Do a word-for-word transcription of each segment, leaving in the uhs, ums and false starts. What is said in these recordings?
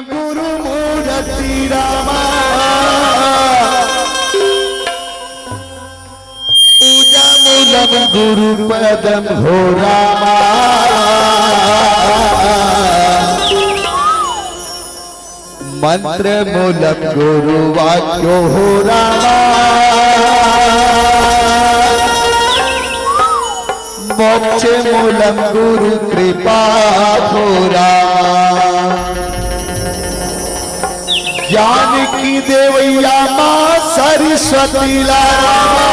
गुरु मूर्ति रामा, पूजा मूलं गुरु पदं हो रामा, मंत्र मूलं गुरु वाक्यो हो रामा, मोक्ष मूलं गुरु कृपा हो रामा। ज्ञान की देवैया माँ सरस्वती ला रामा,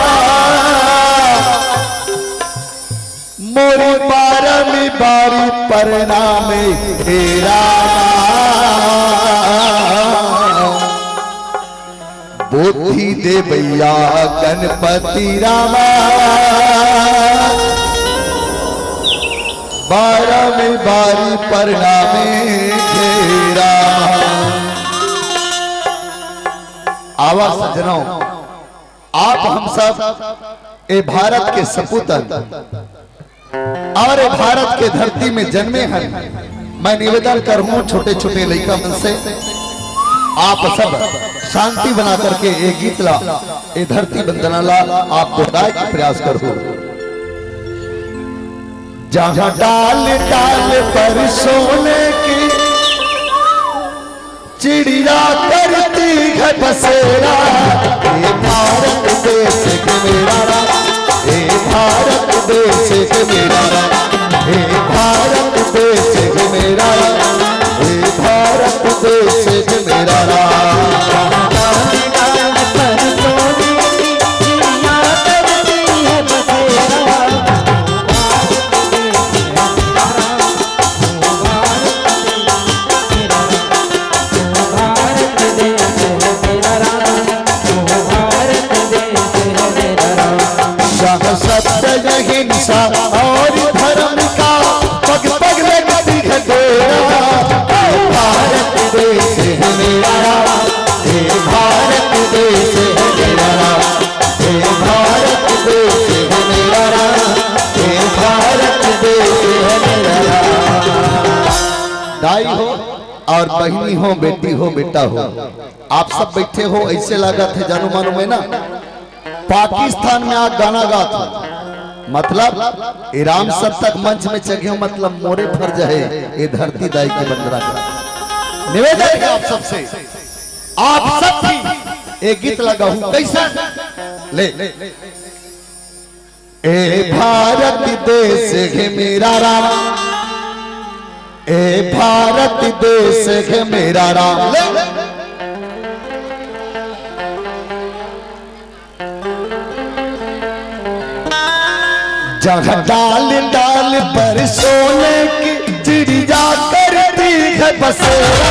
मोरी बारमी बारी प्रणाम हे रामा। बुद्धि दे भैया गणपति रामा, बारमी बारी प्रणाम हे रामा। आवा सजनों, आप हम सब ए भारत के सपूतन और ए भारत के धरती में जन्मे हन। मैं निवेदन करहूं छोटे छोटे लइका मन से, आप सब शांति बना करके ए गीत ला, ए धरती वंदना ला आप दोहराए के प्रयास करहू। जहाँ डाल डाल पर सोने की चिड़िया करती है बसेरा, हे भारत देश के मेरा राम, हे भारत देश के मेरा राम, हे भारत देश के मेरा राम, हे भारत देश के मेरा राम। जहाँ सत्य अहिंसा और धर्म का पग पग लगती है डेरा। भारत देश है मेरा, हे भारत देश है मेरा, हे भारत देश है मेरा, हे भारत देश है मेरा। दाई हो और बहिनी हो, बेटी हो, बेटा हो, आप सब बैठे हो, ऐसे लागत हे जानू मानू मैं ना पाकिस्तान में आ गाना गात हो। मतलब, ए राम सर तक मंच में चघे हो, मतलब मोरे फर्ज हे ए धरती दाई के बंदना का। निवेदन हे आप सबसे, आप सब भी ए गीत ला गाहू। कैसा? ले, ए भारत देश हे मेरा राम, ए भारत देश हे मेरा राम। ले। जहाँ डाल डाल पर सोने की चिड़िया करती है बसेरा।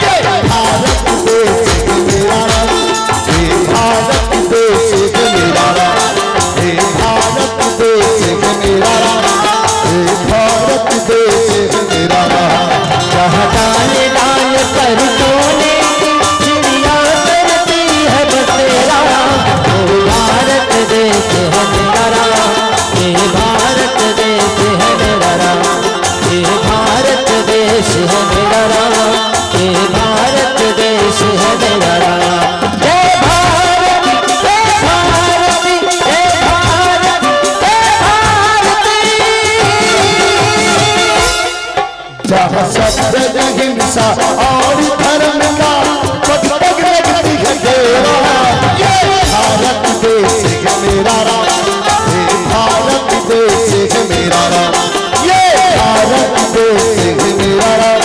ये भारत देश हे मेरा राम, हे भारत देश हे मेरा राम, हे भारत देश हे मेरा राम, हे भारत देश हे मेरा राम। जहाँ डाल डाल पर सोने की चिड़िया करती है बसेरा, वो भारत देश है मेरा राम, ये भारत देश है मेरा राम, ये भारत देश है मेरा राम, ये भारत देश है मेरा राम। जय भारत, जय भारत, जय भारत, जय भारत। जहाँ सत्य अहिंसा और धर्म का पग पग लगती है डेरा। ये भारत देश है मेरा राम, हे भारत देश है मेरा राम, ये भारत देश है मेरा राम,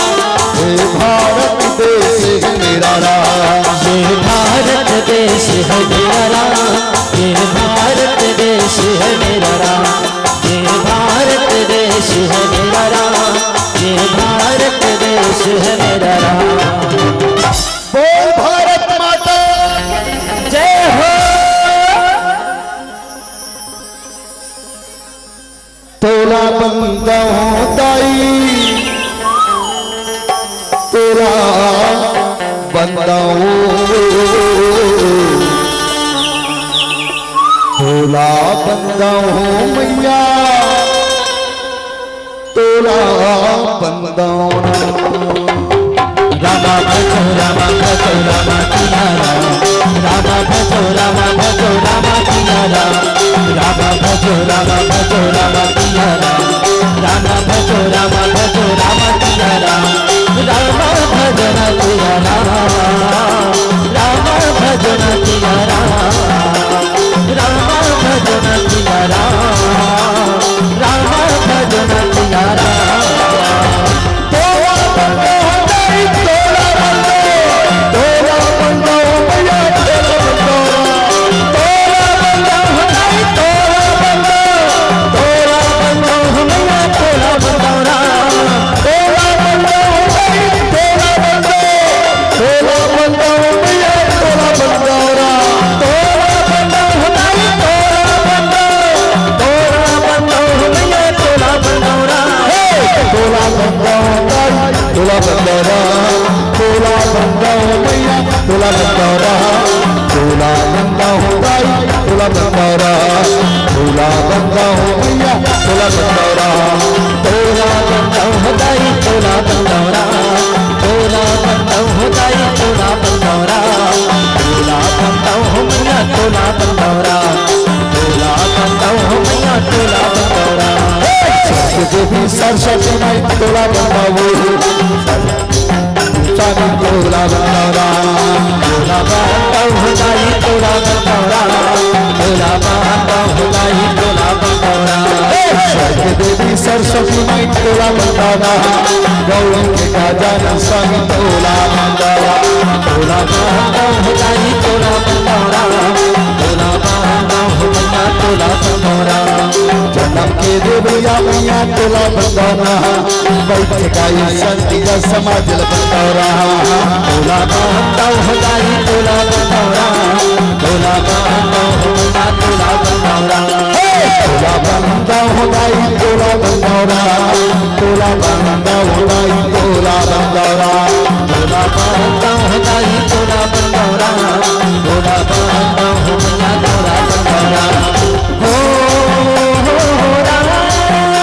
हे भारत देश है मेरा राम। ये भारत देश है मेरा राम, ये भारत देश है मेरा राम, ये भारत देश है मेरा राम, ये भारत देश है मेरा राम। बोल भारत माता जय हो। तोला बंदा हूँ दाई, तोला बंदा हूँ, तोला बंदा हूँ मैया, तोला बंदा हूँ। रामा भजो राम, भजो राम, किया राम। राम भजो राम, भजो राम, किया राम। राम भजो राम, भजो राम, किया राम। राम भजो राम, भजो राम, किया राम। राम भजन किया राम। राम भजन किया राम। राम भजन किया राम। राम भजन किया राम। तोला बंदा हो गई, तोला बंदा। तोला बंदा हो गया, तोला बंदा। तोला बंदा हो गई, तोला बंदा। तोला बंदा हो गया, तोला बंदा। तोला बंदा हो गई, तोला बंदा। तोला बंदा हो गया, तोला बंदा। तोला बंदा हो गई, तोला बंदा। तोला बंदा हो गया, तोला बंदा। हे, तोला बंदा हो गई, तोला बंदौरा, तोला बंदा हो मैया, तोला बंदौरा, तोला बंदा हो दाई, तोला बंदौरा, तोला बंदा हो मैया, तोला बंदौरा, तोला बंदा हो दाई, तोला बंदौरा, तोला बंदा हो दाई, तोला बंदौरा, तोला बंदा हो मैया, तोला बंदौरा। तोला बंदव हो मैया, तोला बंदौरा। हे! सरस्वती देवी, सरस्वती माई, तोला बंदव हो। स्वामी तोला बंदौरा। तोला बंदव हो दाई, तोला बंदौरा। तोला बंदव हो दाई, तोला बंदौरा। हे! सरस्वती देवी, सरस्वती माई, तोला बंदौरा। गौरी के गजानन स्वामी, तोला बंदौरा। तोला बंदव हो दाई, तोला बंदौरा। तोला बंदव हो मैया, तोला बंदौरा। जनम के देवैया मैया, तोला बंदौरा। बैठ गई संत का समाज ल बंदौरा। तोला बंदव हो दाई, तोला बंदौरा। तोला बंदव हो मैया, तोला बंदौरा। हे! तोला बंदव हो दाई, तोला बंदौरा। तोला बंदव हो दाई, तोला बंदौरा। तोला बंदव हो दाई, तोला बंदौरा। तोला बंदव हो मैया, तोला बंदौरा। हो, हो, हो, राम, राम, राम।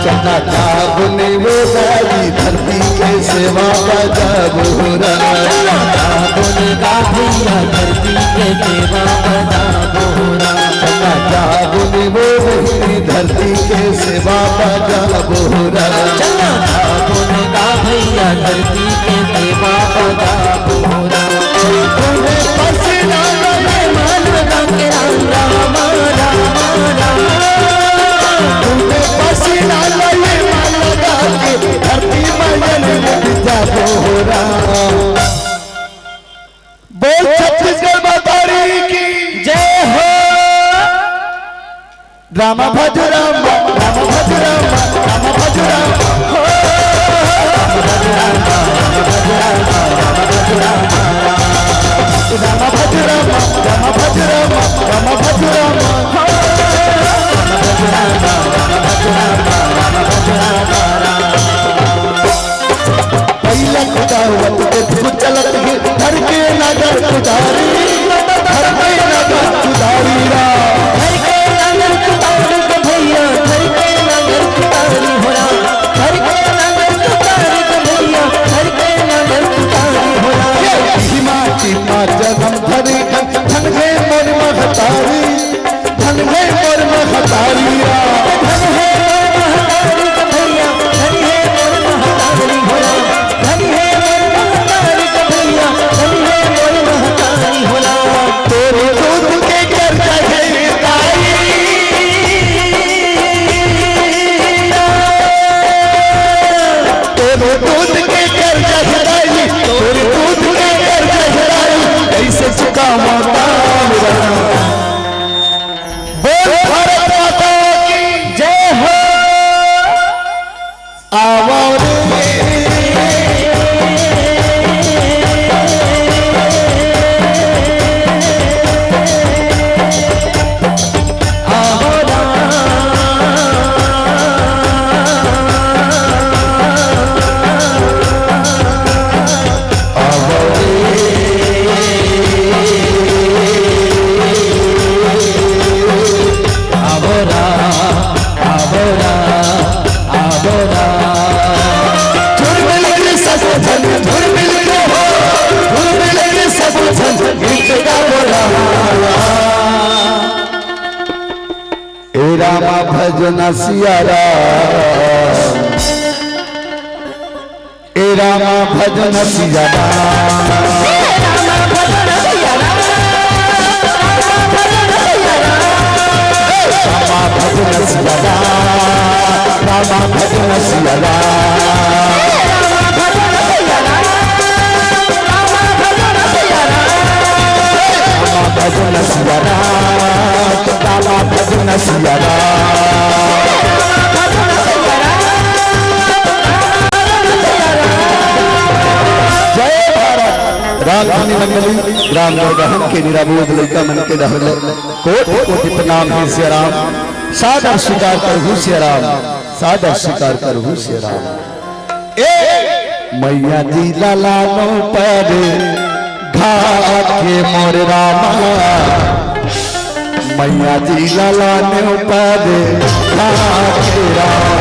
चला जाबो ने वो दाई, धरती के सेवा बजाबो रा। चला जाबो ने का भैया, धरती के सेवा बजाबो रा। चला जाबो ने वो बहिनी, धरती के सेवा बजाबो रा। चला जाबो ने का भैया, धरती के सेवा बजाबो रा। तूने पसीना लगे मान लगा के राम, राम, राम, राम। तूने पसीना लगे मान लगा के धरती में जन्म दिया हो राम। बोल छत्तीसगढ़ माता रानी की जय हो। राम भज राम, राम भज राम, राम भज राम, हो। राम भज राम, राम भज राम, राम भज राम, राम। राम भज राम, राम भज राम, राम भज राम, हो। राम भज राम, राम भज राम, राम भज राम, राम। पहिला कुदावत के तू चलत ही, धर के नगर कुदारी, धर के नगर कुदारी रा। धर के नगर कुदारी के भैया, धर के नगर कुदारी। ए रामा भजना सिया राम, ए रामा भजना सिया राम। रामा भजन सिया राम, रामा भजन सिया राम। रामा भजन सिया राम, रामा भजन सिया राम। जय भारत। रागधानी मंडली, ग्राम गौरहन के निराबोध लइका मन के डहर ले कोटि कोटि प्रणाम हे सिया राम। सादर स्वीकार करहु सिया राम, सादर स्वीकार करहु सिया राम। ए मैया जी ललानो पर घाके मोर रामा, मैया जी ललानो पर घाके राम।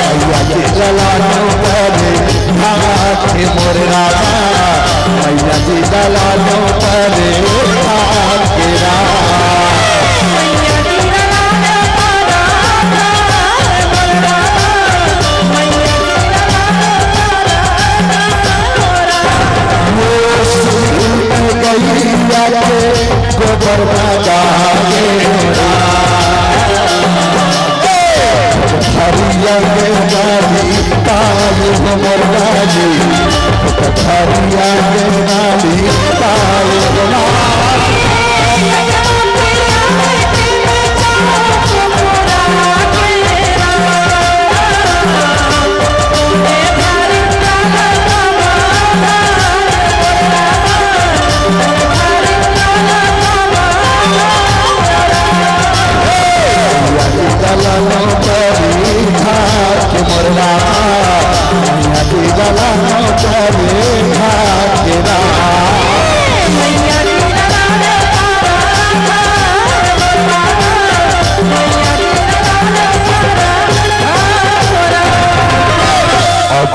मैया के ललानो परे भाग के मोर रामा, मैया जी ललानो परे भाग के राम। गैया के गोबर में डाले हरिया के डाली, ताल हो मोर डाली, हरिया के डाली, ताल हो मोर।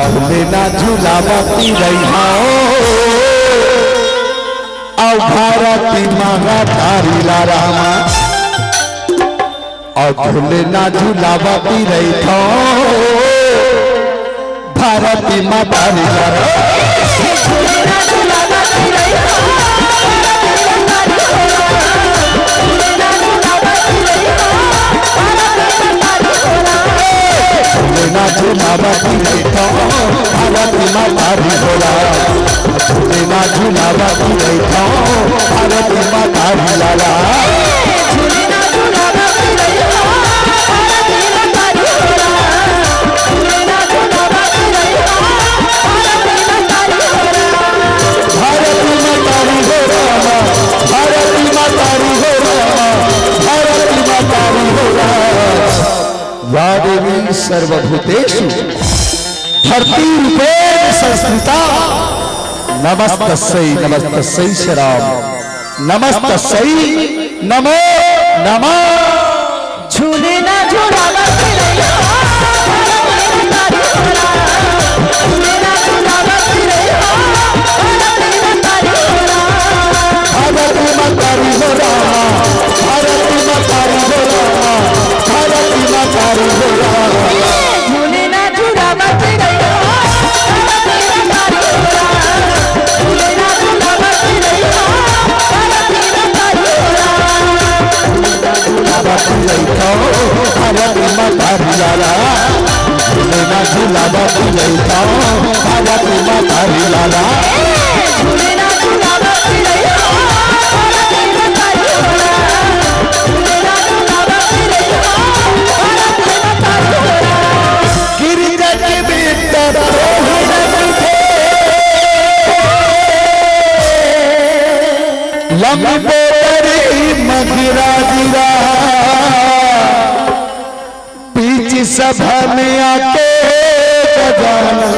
झूले ना झूलावती रही हो, अउ भारती मांगा तारी ला रामा। अउ झूले ना झूलावती रही हो, भारती माँ तारी ला रामा। झूले ना झूलावती रही हो, भारती माँ तारी ला रामा। झूले ना झूलावती रही हो, भारती माँ तारी ला रामा। भारती माँ तारी हो रामा, भारती माँ तारी हो रामा, भारती माँ तारी हो रामा। या देवी सर्वभूतेषु धरती रूपेण संस्थिता। नमस्तस्यै, नमस्तस्यै च राम। नमस्तस्यै नमो नमः। झूले ना झूलावती रही हो, झूले ना झूलावती रही हो, भारती माँ तारी हो रामा, भारती माँ तारी हो रामा, भारती माँ तारी हो रामा। झूले ना झूलावती रही हो, भारती माँ तारी ला रामा। झूले ना झूलावती रही हो, भारती माँ तारी ला रामा। झूले ना झूलावती रही हो, भारती माँ तारी ला रामा। गिरजा के भीतर रोहिन दिखे, लंबोदरी मगिरा गिरा। बीच सभा में आके गजानन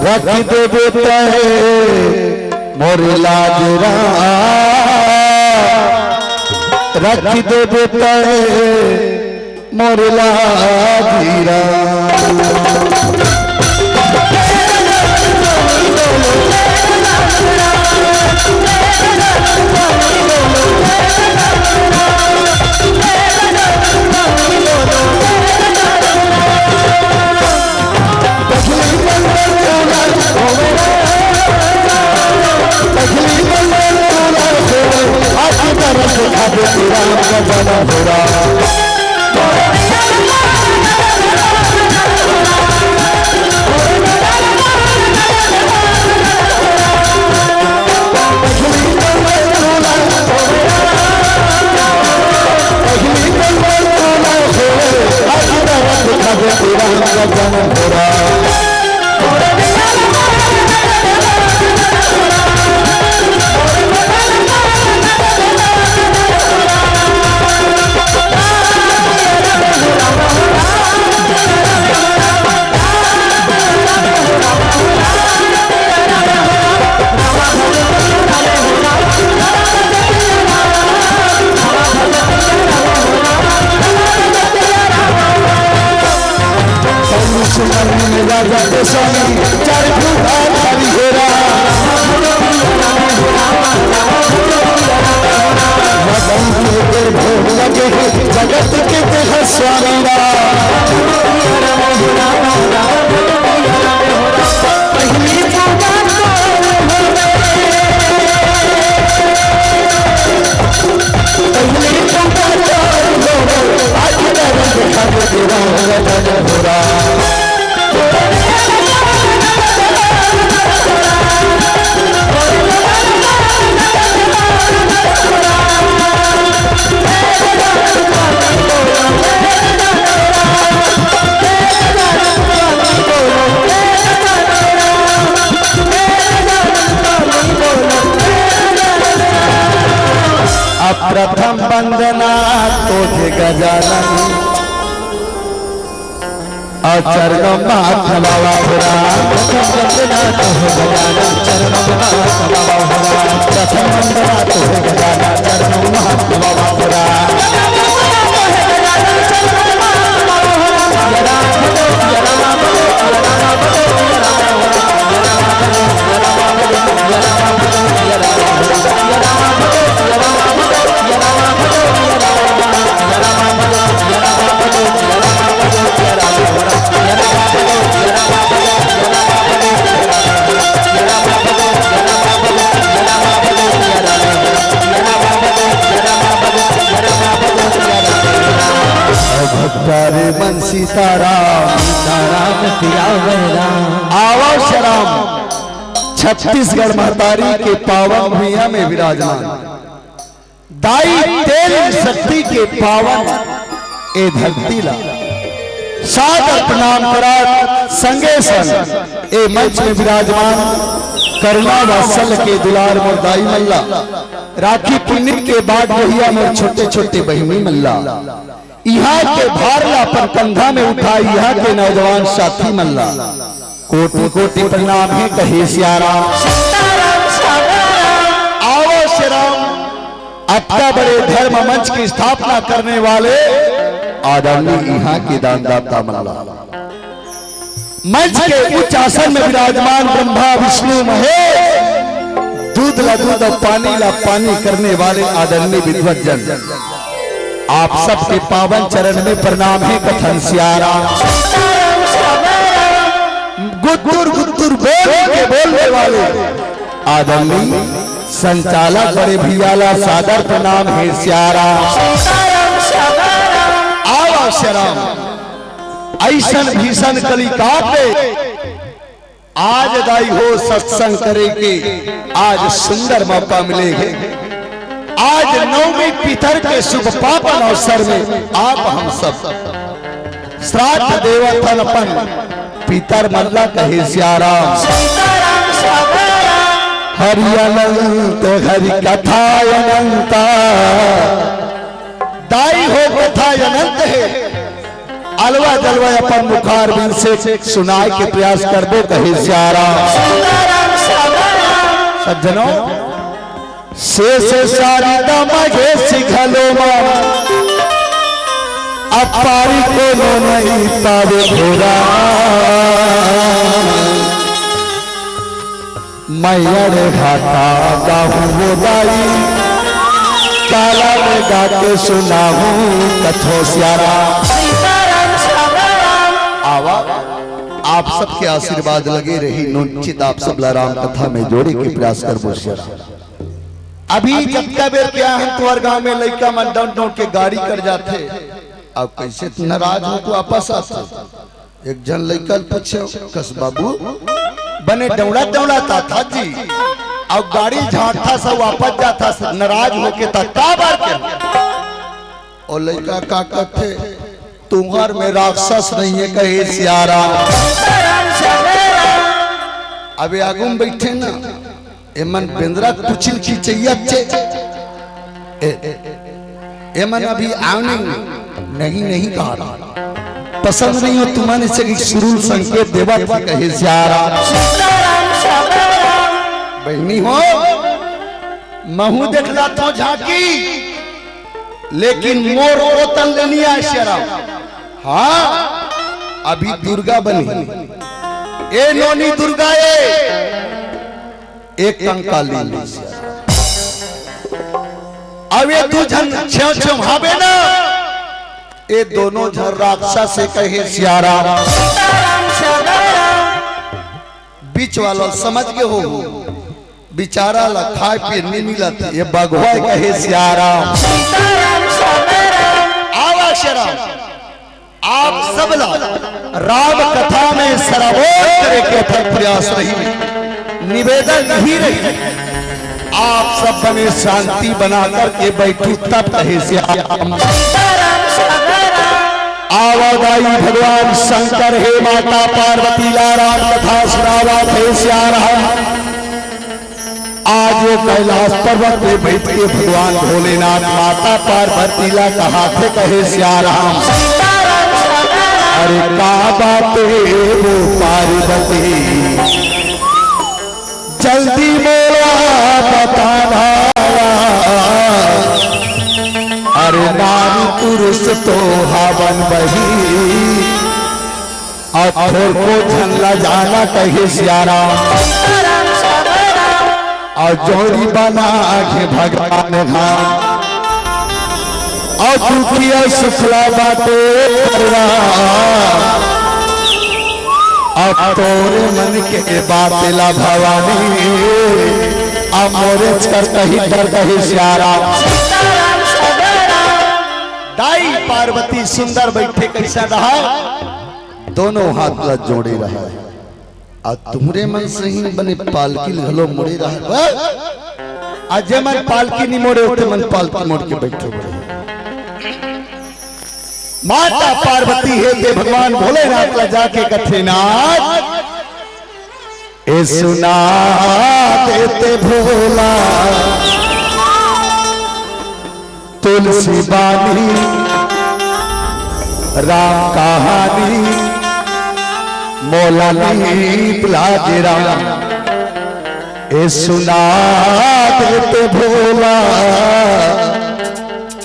रख देबे तहे मोर लाज राम। रख देबे तय मोर लागी राम। अब प्रथम वंदना तोहे गजानन, अउ चरणों में हाथ नवावा हो राम। प्रथम वंदना तोहे गजानन, चरणों में हाथ नवावा हो राम। प्रथम वंदना तोहे गजानन, चरणों में हाथ नवावा हो राम। भक्ता रे मन सीताराम, सीताराम सिया राम। आवा श्याम, छत्तीसगढ़ महतारी के पावन भुइयां में विराजमान दाई तेल शक्ति के पावन ए धरती ला सादर प्रणाम करत संगे संग ए मंच में विराजमान करुणा वात्सल्य के दुलार मोर दाई मन ला, राखी पुन्नी के बाद भैया मोर छोटे छोटे बहिनी मन ला, इहाँ के भार ला अपन कंधा में उठाए इहाँ के नौजवान साथी मन ला कोटि कोटि प्रणाम हे कहे सिया राम। आवा श्याम, अतका बड़े धर्म मंच की स्थापना करने वाले आदरणीय इहाँ के दानदाता मन ला, मंच के उच्च आसन में विराजमान ब्रह्मा विष्णु महेश, दूध ला दूध अउ पानी ला पानी करने वाले आदरणीय विद्वत जन, आप सबके पावन चरण में प्रणाम हे कथन सिया राम। गुत्तुर गुत्तुर बोल के बोलने वाले आदरणीय संचालक बड़े भैया ला सादर प्रणाम हे सिया राम। आवा श्याम, अइसन भीषण कलिकाल में आज दाई हो सत्संग करे के आज सुंदर मौका मिले हे। आज नवमी पितर के शुभ पावन अवसर में आप हम सब श्राद्ध देवत हन अपन पितर मन ला कहे सिया राम। हरि अनंत हरि कथा अनंता। दाई हो कथा अनंत हे, अलवा जलवा अपन मुखारबिंद से सुनाए के प्रयास करबो कहे सिया राम। सज्जनों, शेष शारदा महेश घलो मा, अपारी कोनो नहीं पावे घोरा। मैं अड़घा का गाहूँ वो दाई, ताला में गा के सुनाहूँ कथो सियारा। आवा, आप सबके आशीर्वाद लगे रही, नोचित आप सब ला राम कथा में जोड़े के प्रयास करबो सियारा। अभी जतका बेर के आहन तुहर गांव में लइका मन डंट डंट के गाड़ी कर जाथे, अब कैसे नाराज हो के वापस आथे? एक झन लइका ल पूछे, कस बाबू, बने डौड़ा डौड़ा ता था जी, अब गाड़ी झाड़था सा वापस जाथा सा, नाराज होके ता का बार के? ओ लइका का कथे, तुहर में राक्षस नहीं है कहे सियारा। अबे आगू में बैठे ना, एमन बेंदरा कुचिल खींचैया चे। ए, एमन अभी आव नहीं, नहीं, नहीं कहा रहा। पसंद नहीं हो तुमन इसे कि सुरुल संकेत देवा था कहे सियारा। बहनी हो, महू देखला तो झांकी, लेकिन मोर ओतन लेनी आय सियारा। हाँ, अभी दुर्गा बनी। ए नोनी दुर्गा ए, एक कंकाली नहीं सियारा। अब ये दू झन छेव छेव हावे ना, ये दोनों झन राक्षस से कहे सियारा। बीच वाला समझ के हो, बेचारा ला खाए पिए नहीं मिलत, ये बघवा कहे सियारा। आवा सियारा। आप सबला राम कथा में श्रवण करे के अथक प्रयास रही, निवेदन ही रही, आप सब बने शांति बना करके बैठू तब कहे सियारा। आवा दाई भगवान शंकर हे माता पार्वती ला राम कथा सुनावा थे सियारा। आज वो कैलाश पर्वत पे बैठ के भगवान भोलेनाथ माता पार्वती ला कहाथे कहे सियाराम। अरे का बात हे वो पार्वती, जल्दी मोला बताना। अरे नारी पुरुष तो हवन बही, अउ थोरको झन ला जाना कहे सियाराम। अउ जोड़ी बना के भगवान हा, अउ दुखिया सुखला बाटे करवा। अउ तोरे मन के बात ला भवानी, अउ मोरे चर कही कर कहे सियाराम। दाई पार्वती सुंदर बैठे कैसा रहा? दोनों हाथ ला जोड़े रहा। अउ तुमरे मन से ही बने पालकी घलो मोड़े रहा। अउ जे मन पालकी नहीं मोड़े होते मन पालकी मोड़ के बैठे हुए। माता पार्वती हे ते भगवान भोलेनाथ ला जाके कथे नाथ, ए सुना देते भोला तुलसी बानी राम कहानी मोला नीक लागे राम। ए सुना देते भोला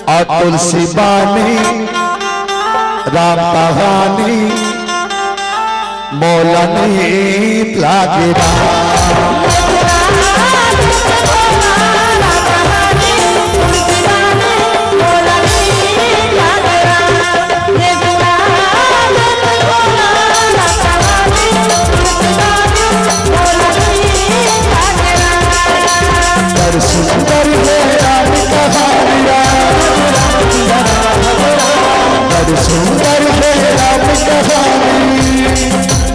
अउ तुलसी बानी राम कहानी मोला नीक लागे राम। बड़ सुंदर हे राम कहानी राम, बड़ सुंदर हे राम कहानी,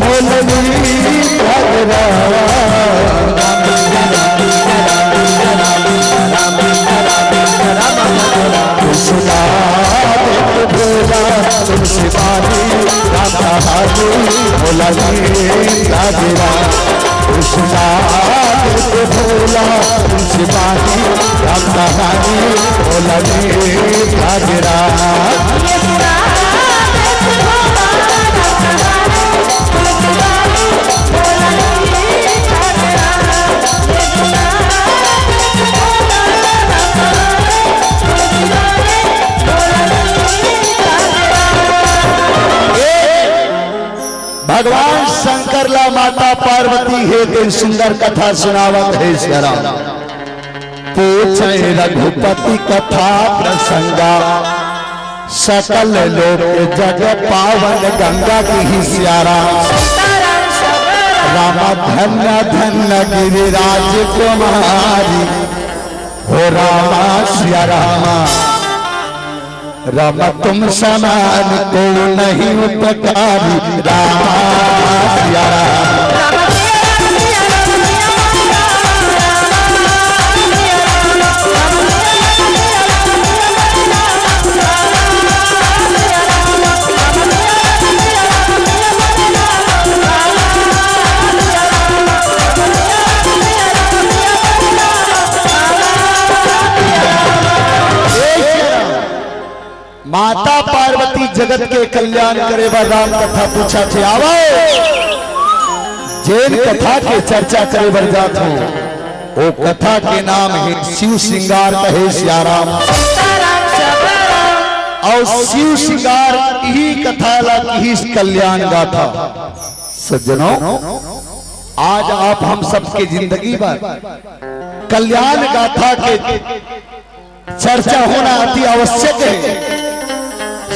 मोला नीक लागे राम। सुना देते भोला तुलसी बानी राम कहानी मोला नीक लागे राम। सुना देते भोला तुलसी बानी राम कहानी मोला नीक लागे राम। शंकर ला माता पार्वती हे तेन सुंदर कथा सुनावत हे सियाराम। पूछे रघुपति कथा प्रसंगा, सकल लोक जग पावन गंगा की सियाराम। राम धन्य धन्य गिरिराज कुमारी, हो रामा सिया रामा। राम तुम समान को नहीं उपकारी, रामा सिया राम। माता पार्वती जगत के कल्याण करे बर राम कथा पूछत हे। आवव, जेन कथा के चर्चा करे बर जात हों, ओ कथा के नाम हे शिव सिंगार कहे सियाराम। अउ शिव सिंगार इही कथा ला किहिस कल्याण गाथा। सज्जनों, आज आप हम सबके जिंदगी बर कल्याण गाथा के चर्चा होना अति आवश्यक हे।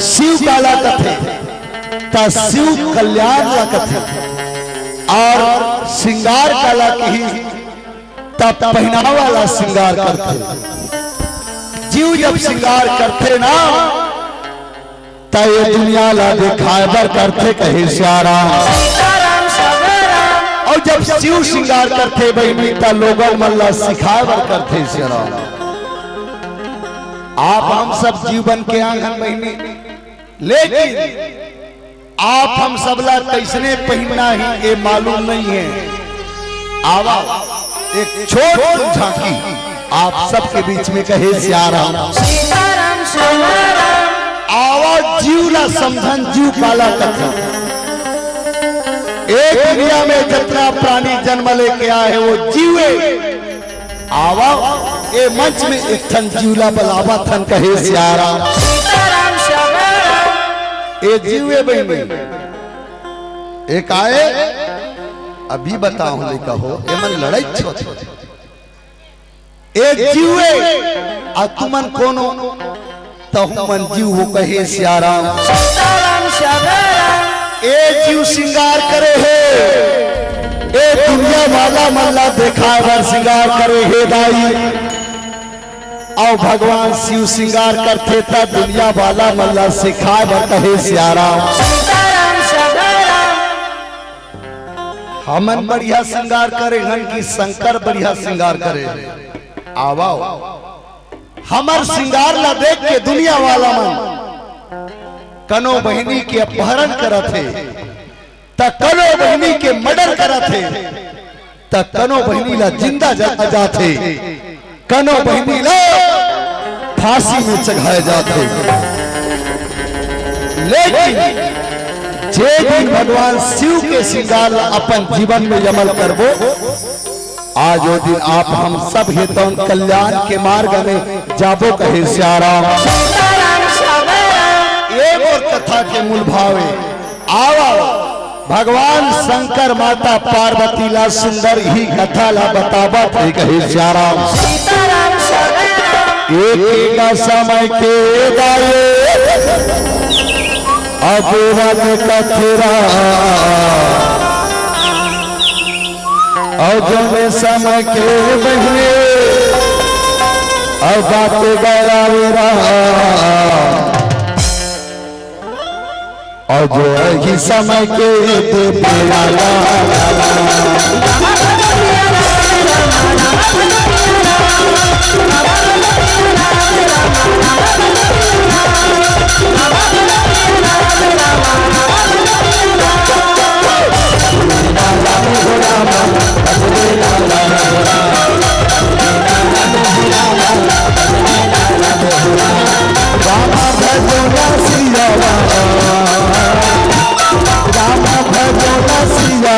शिव काला कथे, त शिव कल्याण ला कथे, अउ सिंगार काला किही, त पहिनावा ला सिंगार करथे। जीव जब सिंगार करथे ना, त ये दुनिया ला देखाय बर करथे कहे सियाराम। अउ जब शिव सिंगार करथे बहिनी, त लोगन मन ला सिखाय बर करथे सियाराम। आप हम सब जीव बन के आए हन बहिनी, लेकिन आप हम सब ला कइसने पहिनना हे, ये मालूम नइ हे। आवव, एक छोट झांकी आप सबके बीच में कहे सियाराम। आवव, जीव ला समझन, जीव काला कथे। ए दुनिया में जतना प्राणी जन्म लेके आए हे, वो जीव हे। आवव, ए मंच में एक ठन जीव ला बलावत हन कहे सियाराम। ए जीव हे बहिनी, ए काय? अभी बताहूं, लइका हो, एमन लड़ाई छोड़। ए जीव हे, अउ तुमन कोनो, तहु मन जीव हो कहे सियाराम। ए जीव सिंगार करे हे, ए दुनिया वाला मन ला देखाय बर सिंगार करे हे दाई। अउ भगवान शिव सिंगार करथे त दुनिया वाला मन ला सिखाय बर कहे सियाराम। हमन बढ़िया सिंगार करे हन कि शंकर बढ़िया सिंगार करे? आवव, हमर सिंगार ला देख के दुनिया वाला मन कनो बहिनी के अपहरण करत हे, त कनो बहिनी के मर्डर करत हे, त कनो बहिनी ला जिंदा जला जाथे, कनो बहिनी ला फांसी में चघाय जाथे। लेकिन जे दिन भगवान शिव के सिंगार ला अपन जीवन में अमल करबो, आज वो दिन आप हम सब हे तौन कल्याण के मार्ग में जाबो कहे सियाराम। ये मोर कथा के मूल भाव हे। आवव, भगवान शंकर माता पार्वती ला सुंदर ही कथा ला बतावत हे कहे सियाराम। एक एक समय के दाई अगुवन कथरा, अउ जौने समय के बहिनी, अउ बात गया मेरा। अउ जो ही समय के दे प्याला। राम भजो ना सिया राम, राम भजो ना सिया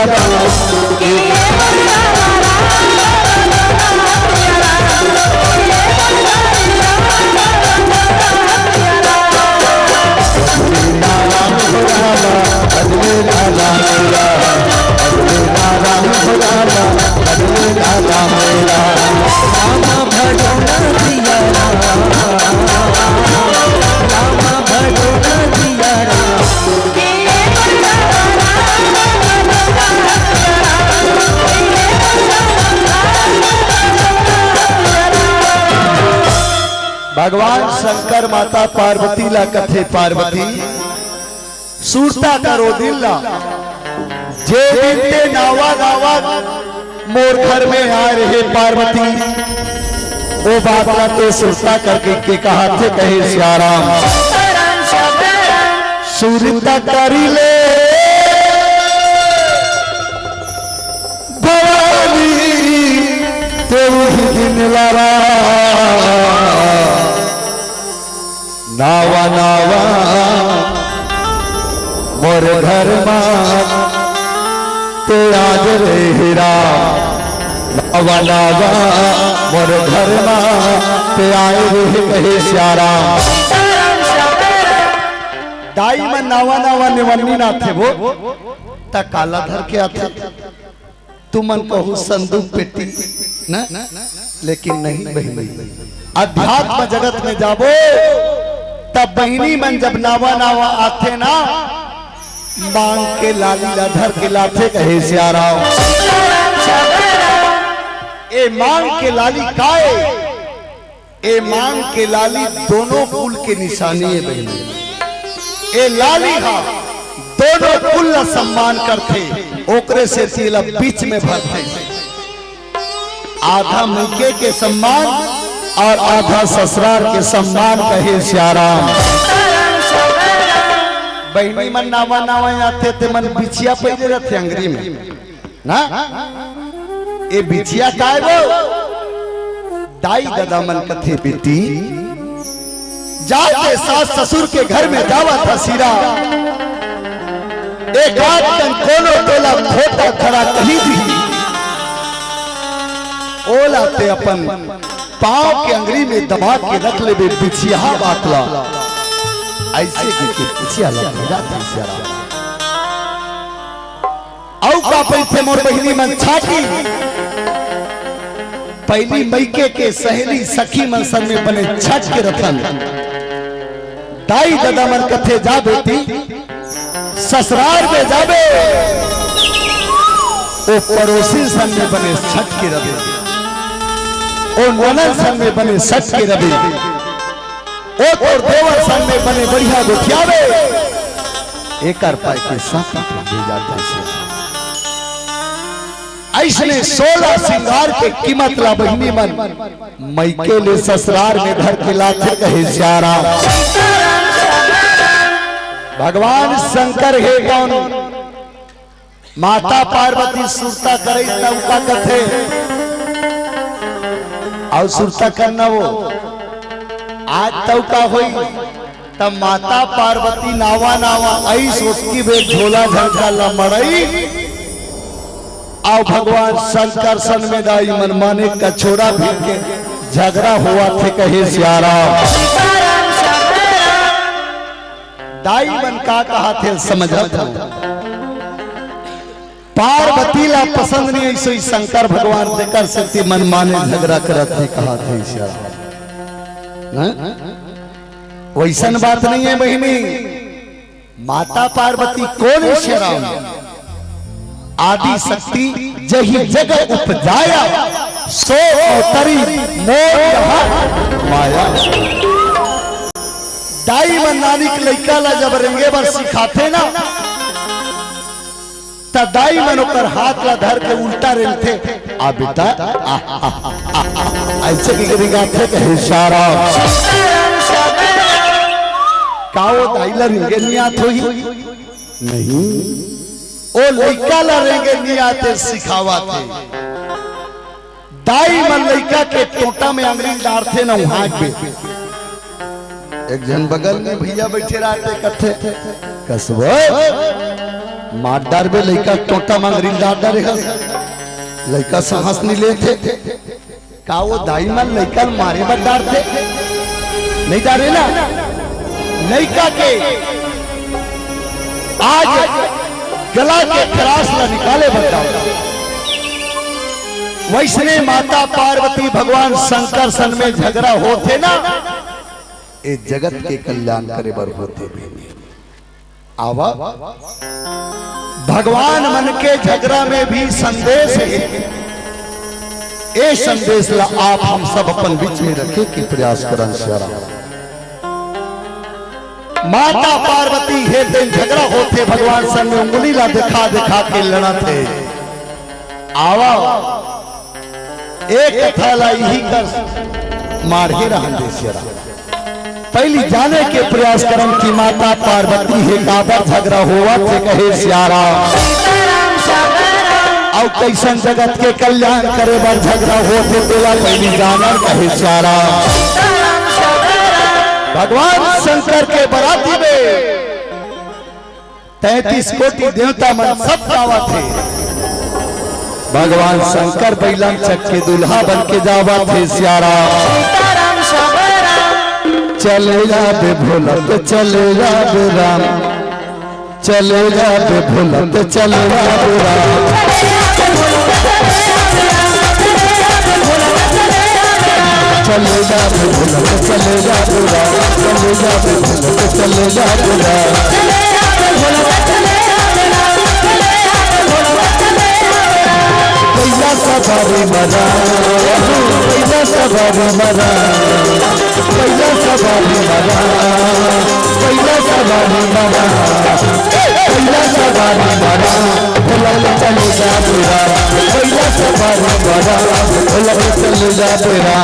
भगवान शंकर माता पार्वती ला कथे, पार्वती, सुरता करो दिल ला, जे दिन ते नावा नावा मोर घर में आए रहे पार्वती, ओ बात ला ते सुरता करके के कहा थे, कहे सियाराम। सुरता करी ले भवानी, तेरी ही दिन लारा नावा नावा मोर घर मा ते आज रे हीरा। नावा नावा मोर घर मा ते आए रे, कहे सियाराम। दाई मन नावा नावा नेवन्नी नाथे वो, त काला धर के आथे। तुमन कहू संदूक पेटी न, लेकिन नहीं बहिनी, अध्यात्म जगत में जाबो तब बहिनी मन जब नावा नावा आथे ना, मांग के लाली ला धर के लाथे, कहे सियाराम। ए मांग के लाली काय? ए मांग के लाली दोनों कुल के निशानी हे बहिनी। ए लाली हा दोनों कुल ला सम्मान करथे, ओकरे सेती एला बीच में भरथे। आधा मइके के सम्मान और आधा ससुरार के सम्मान, कहे सियाराम। बहिनी मन नावा नावा आथे ते मन बिछिया पहिरे रथे अंगरी में ना, ए बिछिया काय वो? दाई ददा मन कथे, बेटी, जाते सास ससुर के घर में जावा था सिरा, एक आध कन कोनो तोला खोटा खरा कही दी, ओला ते अपन पांव के अंगरी में दबा के रख लेबे बिछिया बात ला। ऐसे कहिके बिछिया ला भेजा था सिरा। अउ का पहिरथे मोर बहिनी मन? छाटी। पहिली मइके के सहेली सखी मन संग में बने छट के रथन। दाई ददा मन कथे, जा बेटी, ससुरार में जाबे, ओ पड़ोसी संग में बने छट के रबे, ओ ननद संग में बने छट के रबे। ओ तोर देवर संग में बने बढ़िया गोठियावे, एकर पाय के साथी कर दे जाथे से। अइसने सोलह सिंगार के कीमत ला बहिनी मन मइके ले ससुरार में धर के लाथे, कहे सियाराम। भगवान शंकर हे कौन? माता पार्वती सुरता करई तब का कथे? अउ सुरता करना वो। आज तब का होई? तब माता पार्वती नावा नावा अइस ओतकी बेर झोला झंझा ला मड़ई। अउ भगवान शंकर सन में दाई मन माने कछोरा फिर के झगड़ा होवथे, कहे सियाराम। दाई मन का कहाथे समझत हो? पार्वती ला पसंद नहीं, ऐसे ही शंकर भगवान तेकर सेती मन माने झगड़ा करत हे, कहाथे सियाराम। हैं? वइसन बात नहीं हे बहिनी। माता पार्वती कोन हे सियाराम? आदि शक्ति जही जग उपजाया, सो अवतरी मोर यह माया। दाई मन नानिक लइका ला जब रेंगे बर सिखाथे ना, त दाई मन ओकर हाथ ला धर के उल्टा रेंगथे। आ बेटा, आ, आ, आ, आ, आ, अइसे कहिके रेंगाथे, कहे सियाराम। का वो दाई ला रेंगे नइ आत होही? नहीं, वो लइका ला रेंगे नइ आत हे, सिखावत हे। दाई मन लइका के टोंटा में अंगरी डारथे न, उहाँ एक बेर एक झन बगल में भइया बइठे रहथे, कथे, "कसबो, मार डारबे लइका के टोंटा में अंगरी डार डारे हस।" लइका साहस नइ लेथे। का वो दाई मन लइका ल मारे बर डारथे? नइ डारे ना। लइका के आज गला के खरास ला निकाले बर डारथे। वइसने माता पार्वती भगवान शंकर सन में झगड़ा होथे ना, ए जगत के कल्याण करे बर होथे बहिनी। आवा, भगवान मन के झगड़ा में भी संदेश हे। ए संदेश ला आप हम सब अपन बीच में रखे के प्रयास करन सियाराम। माता पार्वती हे तेन झगड़ा होथे, भगवान संग में उंगली ला देखा देखा के लड़त हे। आवा, एक कथा ला इही कर मारही रहन दे सियाराम। पहली जाने के प्रयास करन कि माता पार्वती हे काबर झगड़ा होवत हे कहे सियाराम। अउ कैसन जगत के कल्याण करे बर झगड़ा होथे तेला पहली जानन कहे सियाराम। भगवान शंकर के बराती में तैंतीस कोटि देवता मन सब जावत हे। भगवान शंकर बैलम चक के दूल्हा बन के जावत हे सियाराम। चले जाबे भोला तो चले जाबे राम, चले जाबे भोला तो चले जाबे राम। चले जाबे भोला तो चले जाबे राम, चले जाबे भोला तो चले जाबे राम। कैला सवारी मरा, कैला सवारी मरा, कैला सवारी मरा, कैला सवारी मरा, कैला सवारी मरा, भोला के चले जा बुरा, कैला सवारी मरा, भोला के चले जा बुरा।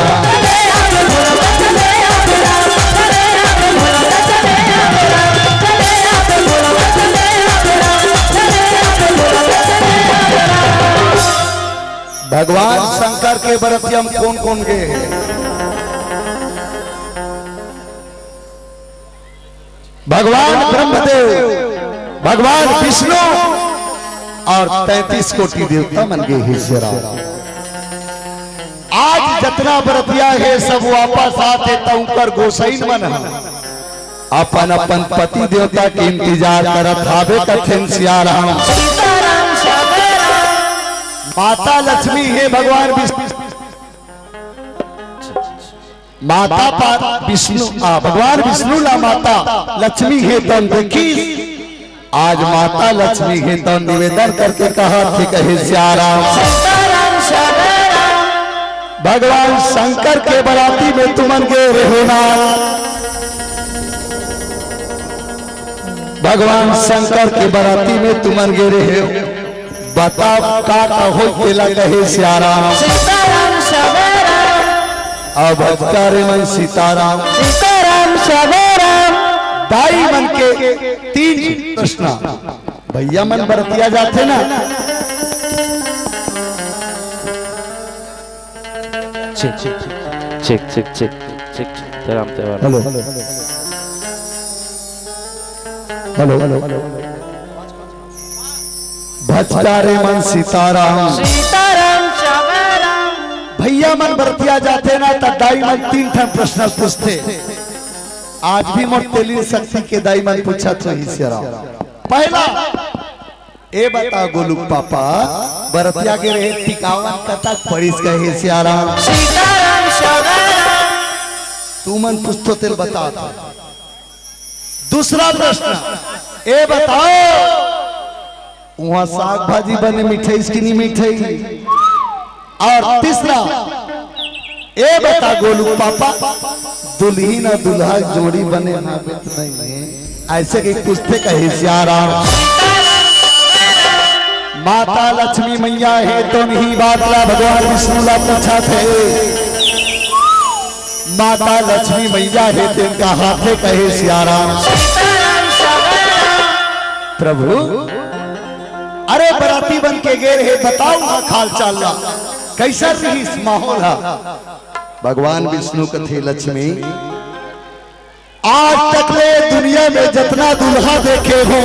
भगवान शंकर के बरतिया में कौन कौन गए हैं? भगवान ब्रह्मदेव, भगवान विष्णु और तैंतीस कोटि देवता मन गए हे सियाराम। आज जतना बरतिया हे सब वापस आथे त उंकर गोसइन मन ह अपन अपन पति देवता के इंतजार करत हावे कथेन सियाराम। माता लक्ष्मी हे भगवान विष्णु, माता पा-, विष्णु, आ, भगवान विष्णु ला माता लक्ष्मी हे तन देखी। आज माता लक्ष्मी हे तन निवेदन करके कहा थे कहे सियाराम। भगवान शंकर के बराती में तुमन गए रहे ना, भगवान शंकर के बराती में तुमन गए रहे हो। बताओ का का होई तेला कहे सियाराम। सीताराम सबेराम। अउ भजकारे मन सीताराम। सीताराम सबेराम। दाई मन के तीन प्रश्न। भैया मन बरतिया जाथे ना। Check, check, check. तेराम, तेराम। Hello, hello, hello. भजकारे मन सीताराम। सीताराम, सीताराम। भैया मन बरतिया जाथे ना, त दाई मन तीन ठन प्रश्न पूछथे। आज भी मोर तेली शक्ति के दाई मन पूछत होही सियाराम। पहला, ए बता गोलू पापा, बरतिया के रहे टिकावन कतक परिस कहे सियाराम। सीताराम, सीताराम। तुमन पूछथो तेल बता। दूसरा प्रश्न, ए बताओ, उहाँ साग भाजी बने मिठाई कि नहीं मिठाई? और तीसरा, ए बता गोलू पापा, दुल्हिन अउ दूल्हा जोड़ी बने हावे त नहीं हे? ऐसे के पूछथे कहे सियाराम। माता लक्ष्मी मैया हे तो नहीं बात ला भगवान विष्णु ला पूछथे। माता लक्ष्मी मैया हे तेन कहाथे कहे सियाराम। प्रभु, अरे बराती बन के गे रहे, बताओ ना हाल चाल ला, कैसा रहिस माहौल हा? भगवान विष्णु कथे लक्ष्मी, आज तक ले दुनिया में जतना दूल्हा देखे हो,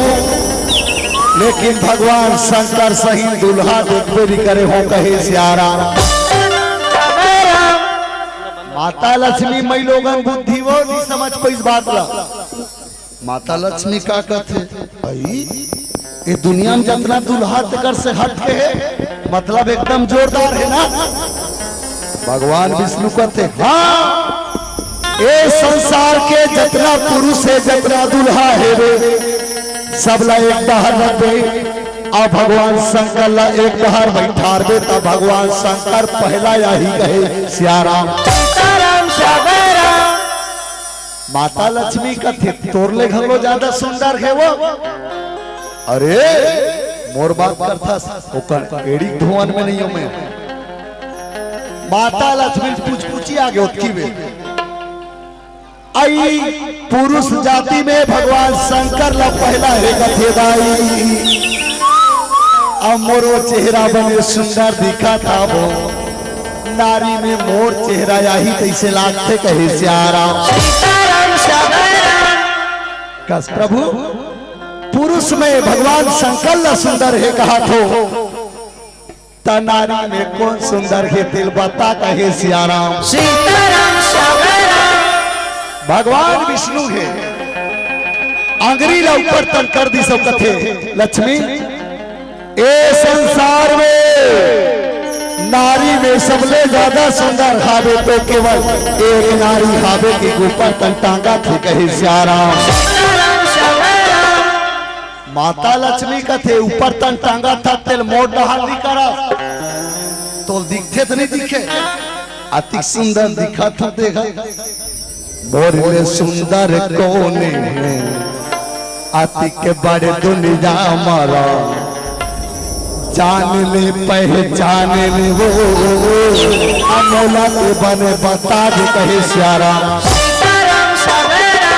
लेकिन भगवान शंकर सही दूल्हा देखबे नहीं करे हो, कहे सियाराम। माता लक्ष्मी मई लोगन बुद्धि वो नहीं समझ पाइस बात ला। माता लक्ष्मी का कथे, भाई, ये दुनिया में जतना दूल्हा तेकर से हट के हे, मतलब एकदम जोरदार हे ना। भगवान विष्णु कथे, हाँ, ए संसार के जतना पुरुष हे, जतना दूल्हा हे रे, सब ला एक डहर रख दे। अब भगवान शंकर ला एक डहर बइठारबे, त भगवान शंकर पहला आही कहे सियाराम। सीताराम सबेरा। माता लक्ष्मी कथे, "तोर ले घलो ज्यादा सुंदर हे वो।" "अरे, मोर बात करथस, ओकर एड़ी धुवन में नइ हों मैं।" माता लक्ष्मी पुचपुची आगे ओतकी बेर। अई पुरुष जाति में भगवान शंकर ला पहला हे कथे दाई। अब मोरो चेहरा बने सुंदर दिखत हे वो, नारी में मोर चेहरा आही तइसे लागथे कहे सियाराम। सीताराम सबेरा। कस प्रभु, पुरुष में भगवान शंकर ला सुंदर हे कहत हो, त नारी में कोन सुंदर हे तेला बता कहे सियाराम। सीताराम सबेरा। भगवान विष्णु हे, अंगरी ला ऊपर तन कर दिस अउ कथे, "लक्ष्मी, ए संसार में नारी में सबले ज्यादा सुंदर हावे तो केवल एक नारी हावे के ऊपर तन टांगथे कहे सियाराम।" सीताराम सबेरा। माता लक्ष्मी कथे, "ऊपर तन टांगथस तेला मोर डहर नइ करस, तोला दिखथे त नइ दिखे? अतिक सुंदर दिखथस, देखा।" "मोर ले सुंदर कोन हे, अतिक बड़ दुनिया मा राम, जान ले पहचान ले वो, अमोला के बने बता दे कहे सियाराम।" सीताराम सबेरा।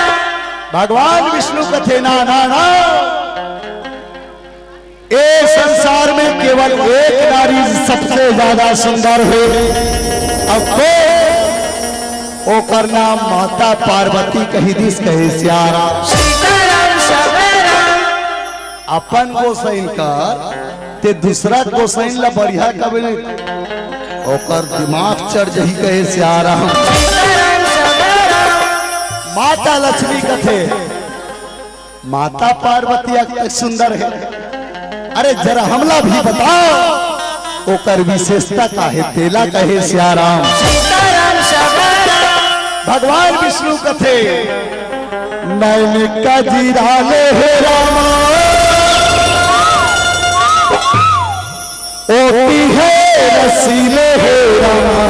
भगवान विष्णु कथे, "ना, ना, ना, ए संसार में केवल एक नारी सबसे ज्यादा सुंदर हे, अउ कोन?" ओकर नाम माता पार्वती कहि दिस कहे सियाराम। सीताराम सबेरा। अपन गोसाइन कर, ते दूसरा गोसाइन ला बढ़िया कबे नइ, ओकर दिमाग चढ़ जही कहे सियाराम। सीताराम सबेरा। माता लक्ष्मी कथे, "माता पार्वती अतिक सुंदर हे, अरे जरा हमला भी बताओ, ओकर विशेषता का हे, तेला कहे सियाराम।" सीताराम सबेरा। भगवान विष्णु कथे, "नैन कजराले हे रामा, ओठ हे रसीले हे रामा,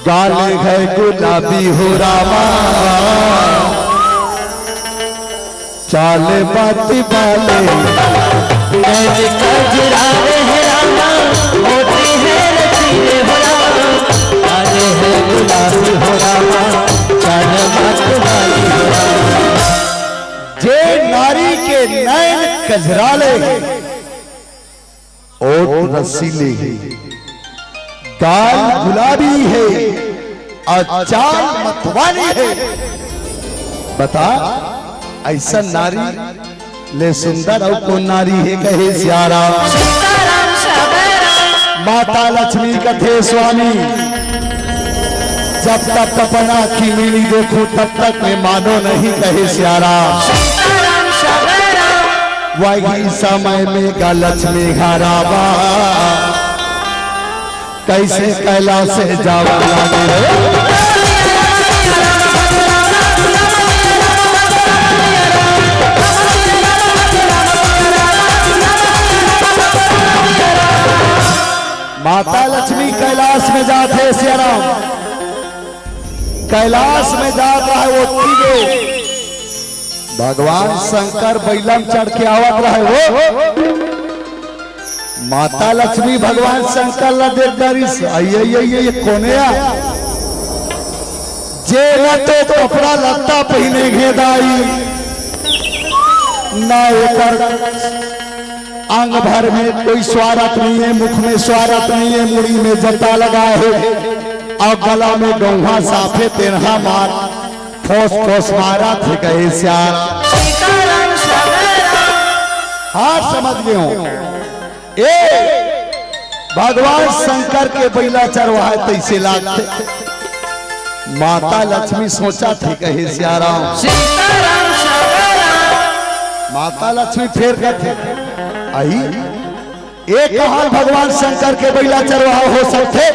गाल हे गुलाबी हो रामा, चाल मत वाली।" नैन कजराले हे रामा, ओठ हे रसीले हो रामा, गाल हे गुलाबी हो रामा, चाल मत वाली हो रामा। जे नारी के नैन कजराले हे, ओठ रसीले हे, गाल गुलाबी हे, अउ चाल मतवाली हे। बता, अइसन नारी ले सुंदर अउ कोन नारी हे, कहे सियाराम। सीताराम सबेरा। माता लक्ष्मी कथे, "स्वामी, जब तक अपन आँखी में नइ देखूं, तब तक मैं मानों नहीं," कहे सियाराम। सीताराम सबेरा। वही समय में गा लक्ष्मी घर आवा, कइसे कैलाश से जावा लागे रे। माता लक्ष्मी कैलाश में जाथे सियाराम, कैलाश में जात रहे वो तीनों। भगवान शंकर बइला म चढ़ के आवत रहे वो। माता लक्ष्मी भगवान शंकर ला देख डरिस, "अई, अई, अई, अई, कोन ए? जे न तो कपड़ा लत्ता पहिने हे दाई, न एकर अंग भर में कोई स्वारथ नइ हे, मुख में स्वारथ नइ हे, मुड़ी में जटा लगाए हे अउ गला में गौंहा साफे तेनहा मार ठोस ठोस मारत हे," कहे सियाराम। सीताराम सबेरा। हाँ, समझ गे हों। ए, भगवान शंकर के बइला चरवाहे तइसे लागथे। माता लक्ष्मी सोचथे, कहे सियाराम। सीताराम सबेरा। माता लक्ष्मी फेर कथे, "अई, ए कहाँ भगवान शंकर के बइला चरवाहा हो सकथे?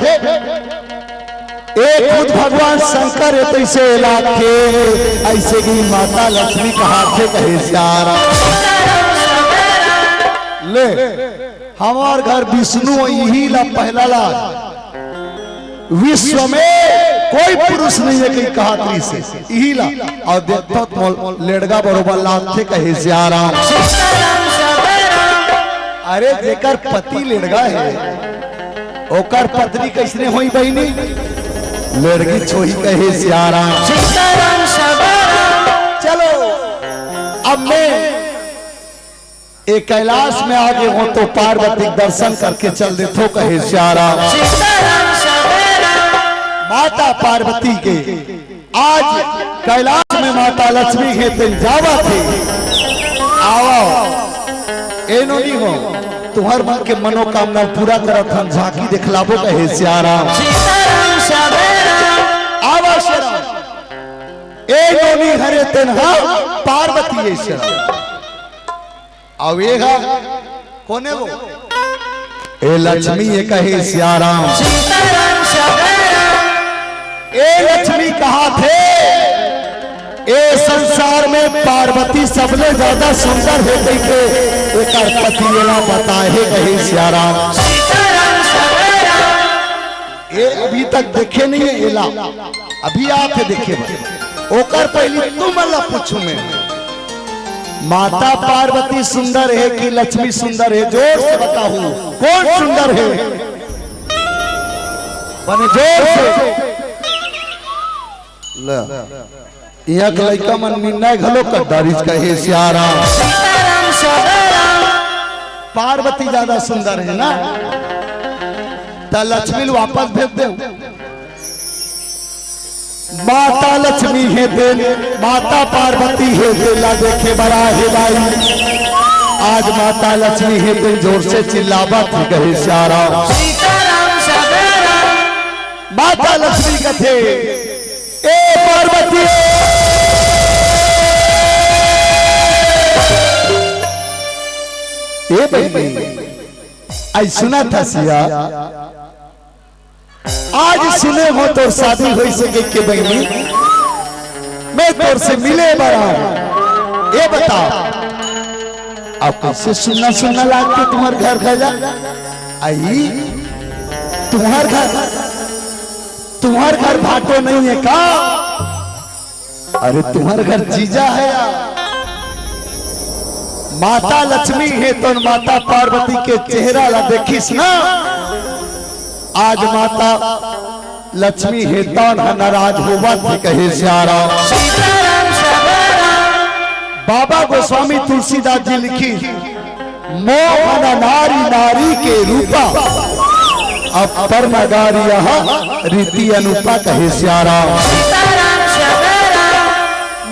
ए खुद भगवान शंकर ए तइसे लागथे, अइसे कि माता लक्ष्मी कहाथे," कहे सियाराम। हमार घर विष्णु, इही ला पहला ला विश्व में कोई पुरुष नहीं है, कहीं कहा त्रिस से इही ला। और देखो तो मोल-, लेड़गा बरोबर लागथे कहे सियाराम। अरे जेकर पति लेड़गा है, ओकर पत्नी कैसने होई बहिनी? लेड़गी छोही कहे सियाराम। चलो, अब मैं ए कैलाश में आगे हो तो पार्वती के दर्शन करके चल देथो कहे सियाराम। माता पार्वती के आज कैलाश में माता लक्ष्मी हे तेन जावत हे। आवा, ए नोनी हो, तुहर मन के मनोकामना पूरा करत हन, झांकी दिखलाबो कहे सियाराम। आवा सियाराम, ए नोनी हरे तेन हा पार्वती ए सियाराम। अउ ए हा कोने वो? ए लक्ष्मी ए कहे सियाराम। ए लक्ष्मी कहाथे, ए संसार में पार्वती सबले ज्यादा सुंदर हे कहिके एकर पति एला बताए हे कहे सियाराम। ए अभी तक देखे नहीं है एला, अभी आथे देखे बर। ओकर पहली तुमन ला पूछूं मैं, माता पार्वती सुंदर हे कि लक्ष्मी सुंदर हे? जोर से बताहू, कौन सुंदर हे? बने जोर से। ले, इहाँ के लइका मन निर्णय घलो कर डारिस कहे सियाराम। पार्वती ज्यादा सुंदर हे ना, त लक्ष्मी ल वापस भेज दे। माता लक्ष्मी हे तेन, माता पार्वती हे तेन ला देखे बर आए हे दाई। आज माता लक्ष्मी हे तेन जोर से चिल्लावत हे कहे सियाराम। माता लक्ष्मी कथे, ए पार्वती, ए बहिनी, अई सुनत हस या, आज सुने हों तोर शादी होइस हे कहिके बहिनी, मैं तोर से मिले बर आएंव। ए बता, अब कइसे सुन्ना सुन्ना लागथे तुम्हर घर खैला? अई, तुम्हर घर, तुम्हर घर भाटो नइ हे का? अरे तुम्हर घर जीजा हे यार। माता लक्ष्मी हे तोन माता पार्वती के चेहरा ला देखिस ना, आज माता लक्ष्मी हे तोन ह नाराज होवत हे कहे सियाराम। बाबा गोस्वामी तुलसीदास जी लिखिस, मोह मन नारी नारी के रूपा, अपर नगारी यह रीति अनुपा कहे सियाराम।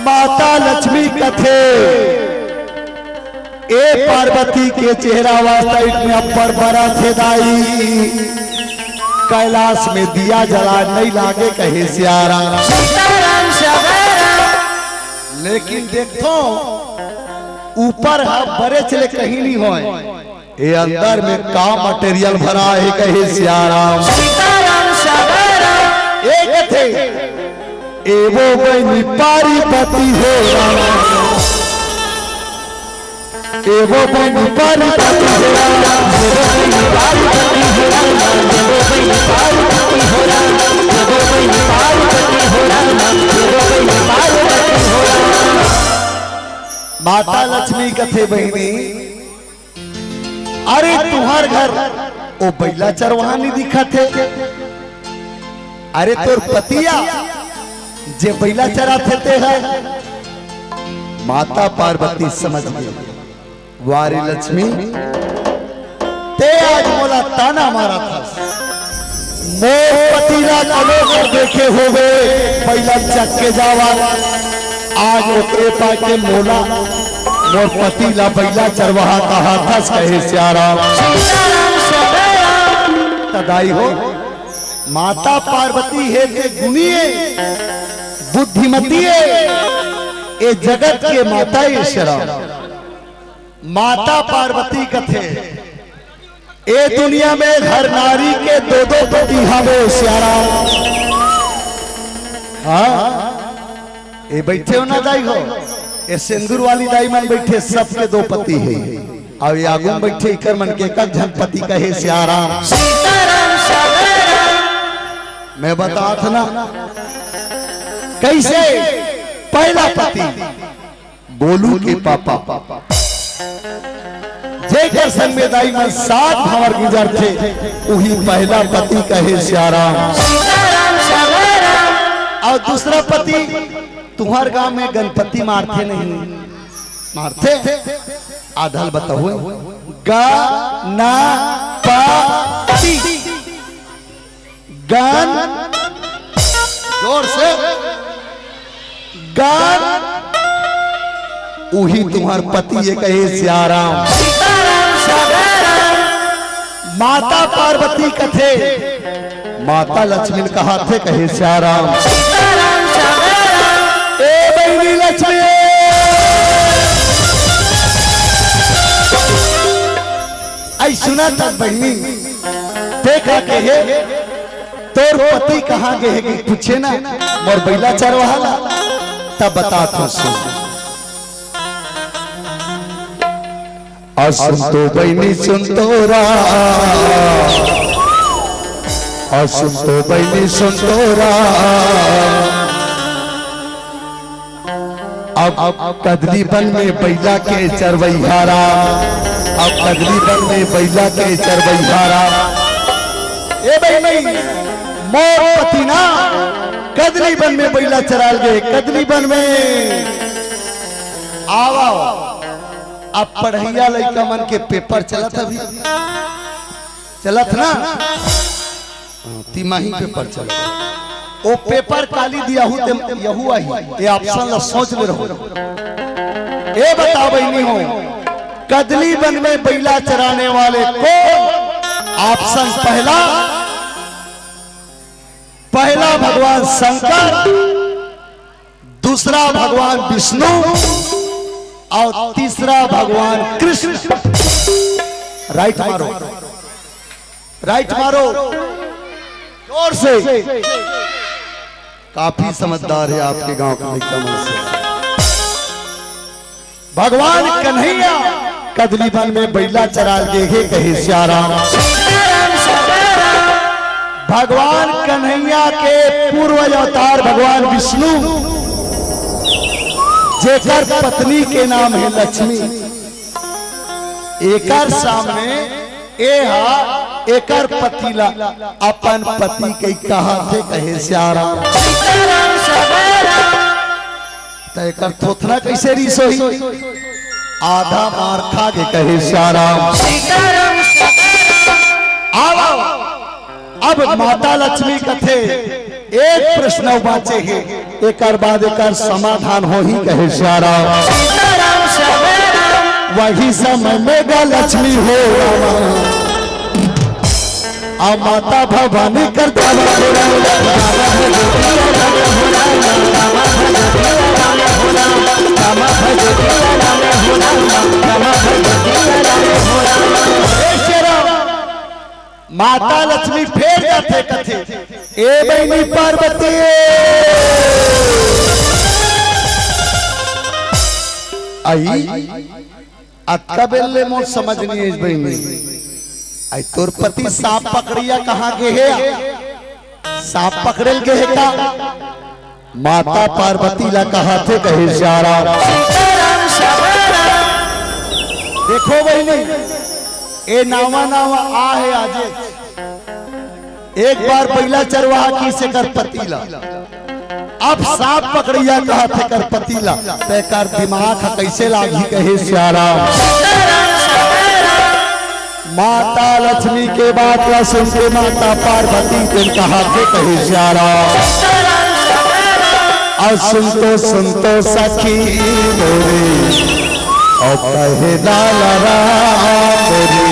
माता लक्ष्मी कथे, ए पार्वती के चेहरा वास्तविक में अपर बरथे दाई, कैलाश में दिया जला नइ लागे कहे सियाराम। लेकिन देखो ऊपर ह बरेच ले कहीं नहीं होय, ए अंदर में का material भरा हे कहे सियाराम। ए कथे, ए वो बहिनी पार्वती हो राम, ए वो बहिनी पार्वती हो राम, ए वो बहिनी पार्वती हो राम, ए वो बहिनी पार्वती हो राम, ए वो बहिनी पार्वती हो राम, ए वो बहिनी पार्वती हो राम। माता लक्ष्मी कथे बहिनी, अरे तुम्हर घर ओ बइला चरवाहा नइ दिखत हे? अरे तोर पतिया जे बइला चराथे ते हे। माता पार्वती समझ गे, वाह रे लक्ष्मी, ते आज मोला ताना मारत हस। मोर पति ला कलो कर देखे होबे, बइला चर के जावत। आज ओकरे पाके मोला, मोर पति ला बइला चरवाहा कहत हस कहे सियाराम। त दाई हो, माता पार्वती हे ते गुणी ए, बुद्धिमती ए, ए जगत के माता ए सियाराम। माता पार्वती कथे, ए दुनिया में हर नारी के दो दो पति हवे सियाराम। हाँ, ए बइठे हो ना दाई हो, ए सिंदूर वाली दाई मन बइठे, सबके दो पति हे। अउ ये आगू में बइठे इकर मन के एक झन पति कहे सियाराम। सीताराम, सावराम। मैं बतात ना, कइसे पहला पति गोलू के पापा, जेकर संग में दाई मन सात भांवर गुजरथे, उही पहला पति कहे सियाराम। सीताराम, सावराम। अउ दूसरा पति, तुंहर गांव में गणपति मारथे नहीं? मारथे? आधा ल बताहू। ग, न, प, ति। गन, जोर से, गन, उही तुंहर पति ये कहे सियाराम। सीताराम, सावराम। माता पार्वती कथे, माता लक्ष्मी ल कहाथे कहे सियाराम। सीताराम, सावराम। ए बहिनी लक्ष्मी, अई सुना त बहिनी, तें का कहे, तोर पति कहाँ गे हे कि पूछे ना, मोर बइला चरवाहा ला, तब बतात हंव सुन। अ सुन तो बहिनी सुन तो रा, अ सुन तो बहिनी सुन तो रा। अब कदली बन में बइला के चरवइहा रा, अब कदली बन में बइला के चरवइहा रा। ए बहिनी, मोर पति ना कदली बन में बइला चराय ल गे, कदली बन में। आवा, अब पढ़इया लइका मन के पेपर चलत हे अभी, चलत ना, तिमाही पेपर चलत। ओ पेपर काली दियाहू ते यहू आही, ए option ला सोच ले रहो। ए बता बहिनी हो, कदली बन में बइला चराने वाले कौन? Option पहला, पहला भगवान शंकर, दूसरा भगवान विष्णु अउ तीसरा भगवान कृष्ण। Right मारो, right मारो, जोर से। काफी समझदार हे आपके गांव के लइका मन से। भगवान कन्हैया कदली बन में बइला चराय ल गे हे कहे सियाराम। सीताराम, सावराम। भगवान कन्हैया के पूर्व अवतार भगवान विष्णु, जेकर पत्नी के नाम हे लक्ष्मी, एकर सामने एहा एकर पति ला अपन पति कहि कहाथे कहे सियाराम। सीताराम, सावराम। त एकर थोथना कइसे रिस होही? आधा मार खा के कहे सियाराम। सीताराम, सावराम। आवा, अब माता लक्ष्मी कथे, एक प्रश्न अउ बांचे हे, एकर बाद एकर समाधान होही कहे सियाराम। सीताराम, सावराम। वही समय में गा लक्ष्मी हो रामा, अउ माता भवानी कर जावा हो रामा। ए सियाराम, माता लक्ष्मी फेर जाथे कथे, ए बहिनी पार्वती, अई, अतका बेर ले मोर समझ नइ आइस बहिनी। अई तोर पति सांप पकड़इया कहाँ गे हे? सांप पकड़े ल गे हे का? माता पार्वती ला कहाथे कहे सियाराम। सीताराम, सावराम। देखो बहिनी, ए नावा नावा आ हे आजे। एक बार बइला चरवाहा किहिस एकर पति ला, अब सांप पकड़इया कहाथे एकर पति ला, त एकर दिमाग ह कइसे लागही कहे सियाराम। माता लक्ष्मी के बात ला सुन के माता पार्वती तेन कहाथे कहे सियाराम। अउ सुन तो, सुन तो सखी मोरे, अउ कहे लाल राम रे,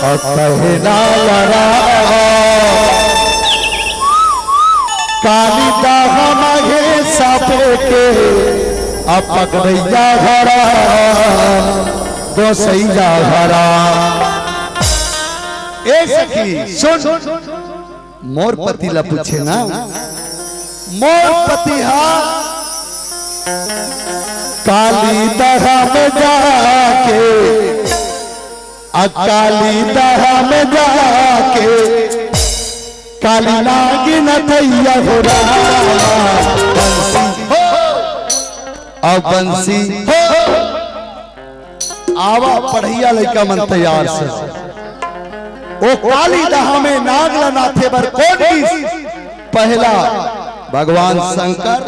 अउ कहे लाल राम। काली दहा महे सापे के, अउ पकड़इया हरा, गोसइया हरा। ए सखी, सुन, मोर पति ला पूछे ना, मोर पति हा काली दहा में जाके अकाली दहा में जाके काली नागिन थैया हो रामा। बंसी हो, अब बंसी हो। आवा पढ़इया लइका मन तैयार से। ओ काली दहा में नाग ल नाथे बर कोन गिस? पहला भगवान शंकर,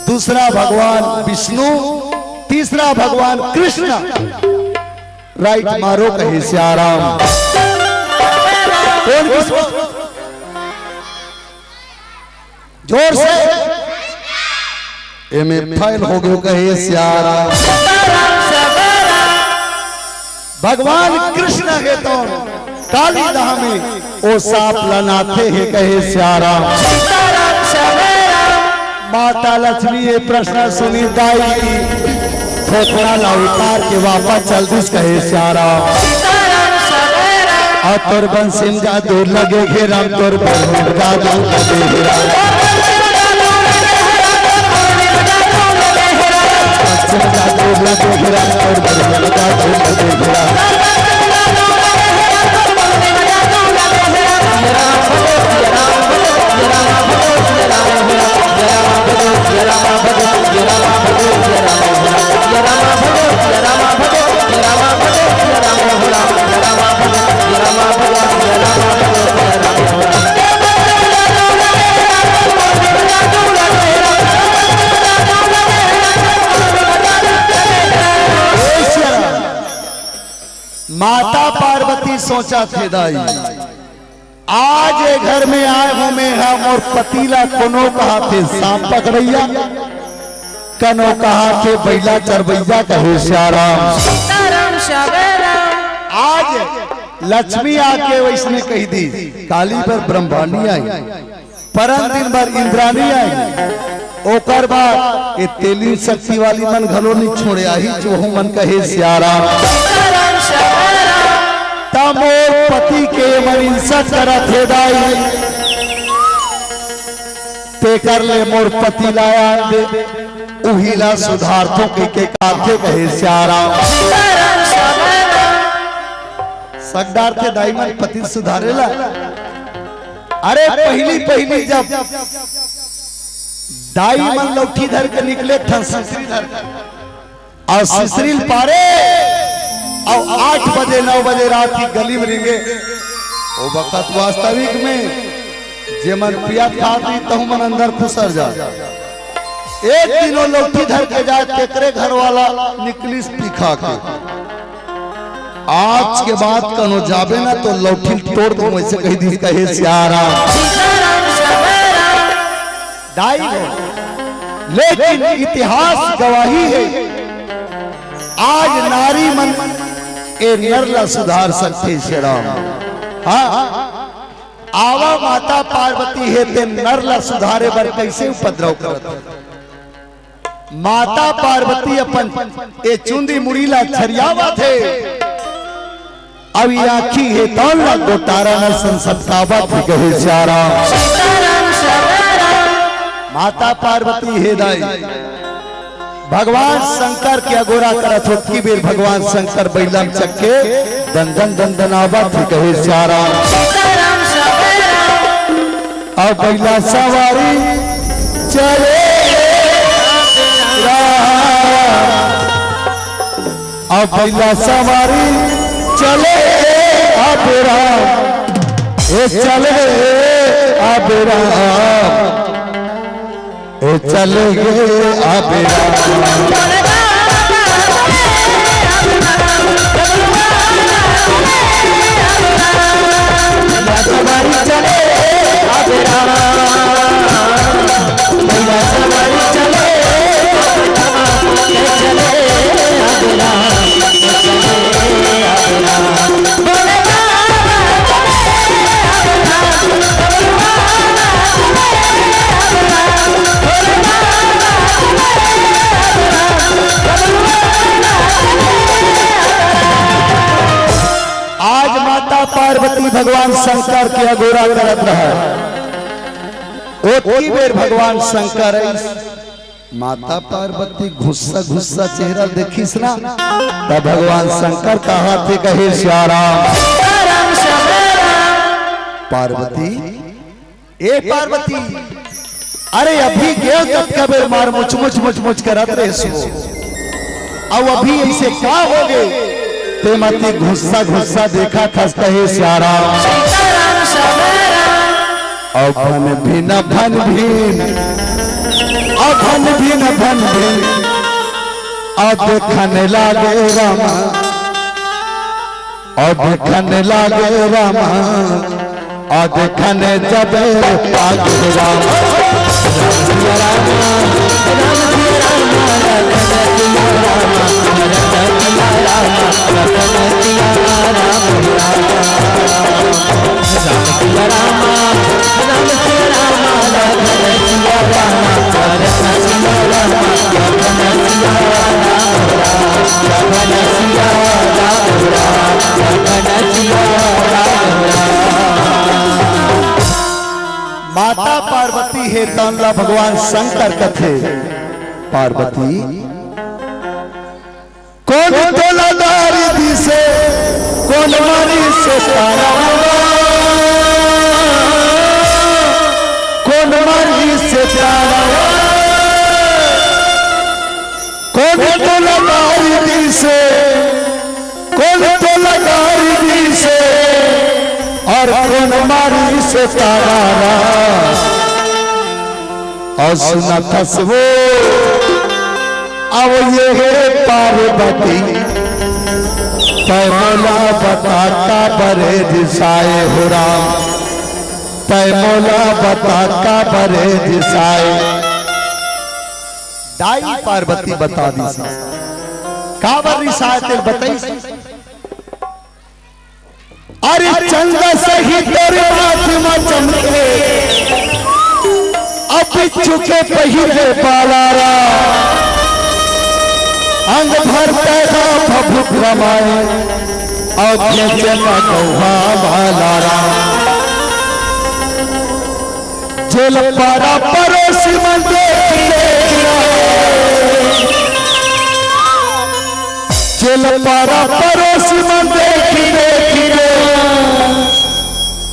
दूसरा भगवान विष्णु, तीसरा भगवान कृष्ण। राइट मारो कहे सियाराम। कोन गिस? जोर से। एमे फेल हो गयो कहे सियाराम। भगवान कृष्ण हे तो काली दहा में ओ सांप ल नाथे हे कहे सियाराम। माता लक्ष्मी ये प्रश्न सुनी दाई, थोथना ला उतार के वापस चल दिस कहे सियाराम। अउ तोर बंसी म जादू लगे हे राम, तोर बंसी म जादू लगे हे राम। बंसी म जादू लगे हे राम, तोर बंसी म जादू लगे हे राम। माता पार्वती सोचत हे दाई, आज ये घर में आए हों मैं हा, मोर पति ला कोनो कहाथे सांप पकड़इया, कनो कहाथे बइला चरवइया कहे सियाराम। सीताराम सवेराम। आज लक्ष्मी आके वइसने कहि दिस, काली बर ब्रह्मानी आई, परन दिन बर इंद्रानी आई, ओकर बाद ये तेली शक्ति वाली मन घलो नइ छोड़े, आही चोहू मन कहे सियाराम। सीताराम सवेराम। त मोर पति के मन इंसत करत हे दाई, तेकर ले मोर पति ला आन दे, उही ला सुधारथों कहिके काथे कहे सियाराम। सीताराम सवेराम। सक डारथे दाई मन पति सुधारे ला। अरे पहिली पहिली जब दाई मन लौठी धर के निकले ठन सिसरी धर के, अउ सिसरी ल पारे, अउ आठ बजे नौ बजे रात की गली में रेंगे। ओ बखत वास्तविक में जेमन पियत खात रही तहू मन अंदर खुसर जा। एक दिन ओ लौठी धर के जाए तेकरे घर वाला निकलिस पी खा के। आज के बाद कनो जाबे ना तो लौठी ल तोड़ दूं, वइसे कहि दिस कहे सियाराम। सीताराम सवेराम। दाई हो, लेकिन इतिहास गवाही हे, आज नारी मन ए नर ला सुधार सकथे सियाराम। हाँ, आवा माता पार्वती हे ते नर ला सुधारे बर कइसे उपद्रव करत हे? माता पार्वती अपन ए चुंदी मुड़ी ला छरियावत हे। अब ये आँखी हे तौन ला गोटारा न संसत काबा थी कहे सियाराम। सीताराम सवेराम। माता पार्वती हे दाई, भगवान शंकर के अगोरा करत होत की बेर भगवान शंकर बैलम चक्के दंदन दंदन आबा थी कहे सियाराम। सीताराम सवेराम। अब बैला सवारी चले राम। अब बैला सवारी चले अब राम, ए चल गे अब राम, ए चल गे अब राम। बैला सवारी चले अब राम। आज माता पार्वती भगवान शंकर के अगोरा करत रहा। ओतकी बेर भगवान शंकर अइस, माता पार्वती गुस्सा गुस्सा चेहरा देखिस ना, त भगवान शंकर कहाथे, कहे, "सियाराम।" पार्वती, ए पार्वती, अरे अभी गेव ततका बेर मार मुच मुच मुच मुच करत रहे सो, अउ अभी ऐसे का हो गे? ते मती गुस्सा गुस्सा देखा थस, कहे, "सियाराम।" अउ भन भिन, भन भिन, अउ भन भिन, भन भिन, अउ देखन लागे रामा, अउ देखन लागे रामा, अउ देखन जबे लागे रामा। माता पार्वती हे तन ला भगवान शंकर कथे, पार्वती, कोन तोला गारी दिसे, कोन मारी से तारा, कोन मारी से तारा, कोन तोला गारी दिसे, कोन तोला गारी दिसे, अउ कोन मारी से तारा। अउ सुनत हस वो, अउ ये हे पार्वती, तै मोला बता काबर रिसाए हो राम, तै मोला बता काबर रिसाए। दाई पार्वती बता दिस, काबर रिसाए तेला बताइस। अरे चंदा सही तोर माथ म चमके, अउ बिच्छू के पहिरे बाला रा, अंग भर पैदा भभूत रमाए, अउ खेचे म गौहा वाला रा। जेल पारा परोसी मन देख देख रे, जेल पारा परोसी मन देख देख रे,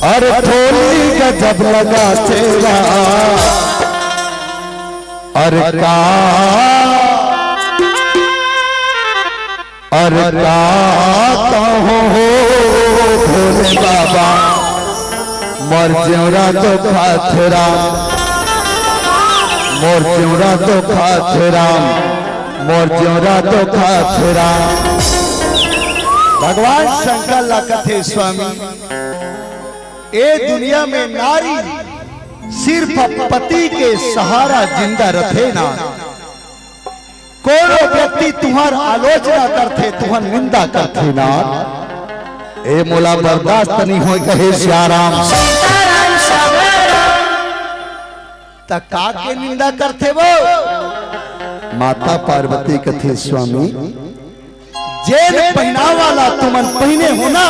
अरे ठोली गजब लगा तेरा, अरे का अरे का कहूँ हो भोले बाबा, मोर जिउरा दुखाथे राम, मोर जिउरा दुखाथे राम, मोर जिउरा दुखाथे राम। भगवान शंकर ला कथे, स्वामी, ए दुनिया में नारी सिर्फ पति के सहारा जिंदा रथे ना। कोनो व्यक्ति तुंहर आलोचना करथे, तुंहर निंदा करथे ना, ए मोला बर्दाश्त नइ होय, कहे सियाराम। त का के निंदा करथे वो? माता पार्वती कथे, स्वामी, जेन पहिनावा ला तुमन पहिने हो ना,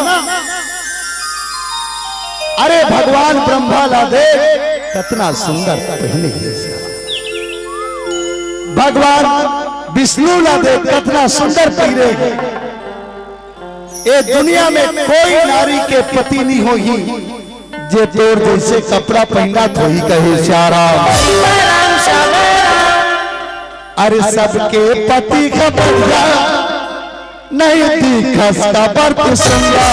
अरे भगवान ब्रह्मा ला देख, कतना सुंदर पहिने हे। भगवान विष्णु ला देख, कतना सुंदर पहिरे हे। ए दुनिया में कोई नारी के पति नइ होही, जे तोर जइसे कपड़ा पहिनत होही, कहे सियाराम। अरे सबके पति खबर जा, नइ दिखस काबर तैं सुंदर।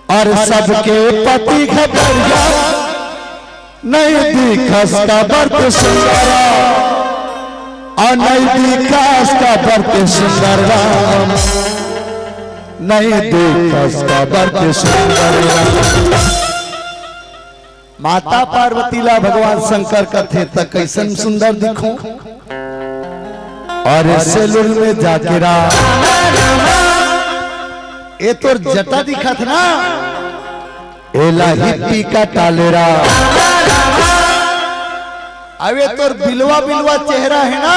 अरे सबके पति खबर जा, नइ दिखस काबर तैं सुंदर। अउ नइ दिखस काबर तैं सुंदर राम, नइ दिखस काबर तैं सुंदर राम। माता पार्वती ला भगवान शंकर कथे, त कइसन सुंदर दिखों? अरे सैलून में जाके रा, ए तोर जटा दिखत ना, एला हिप्पी कटा ले रा। अबे तोर बिलवा बिलवा चेहरा हे ना,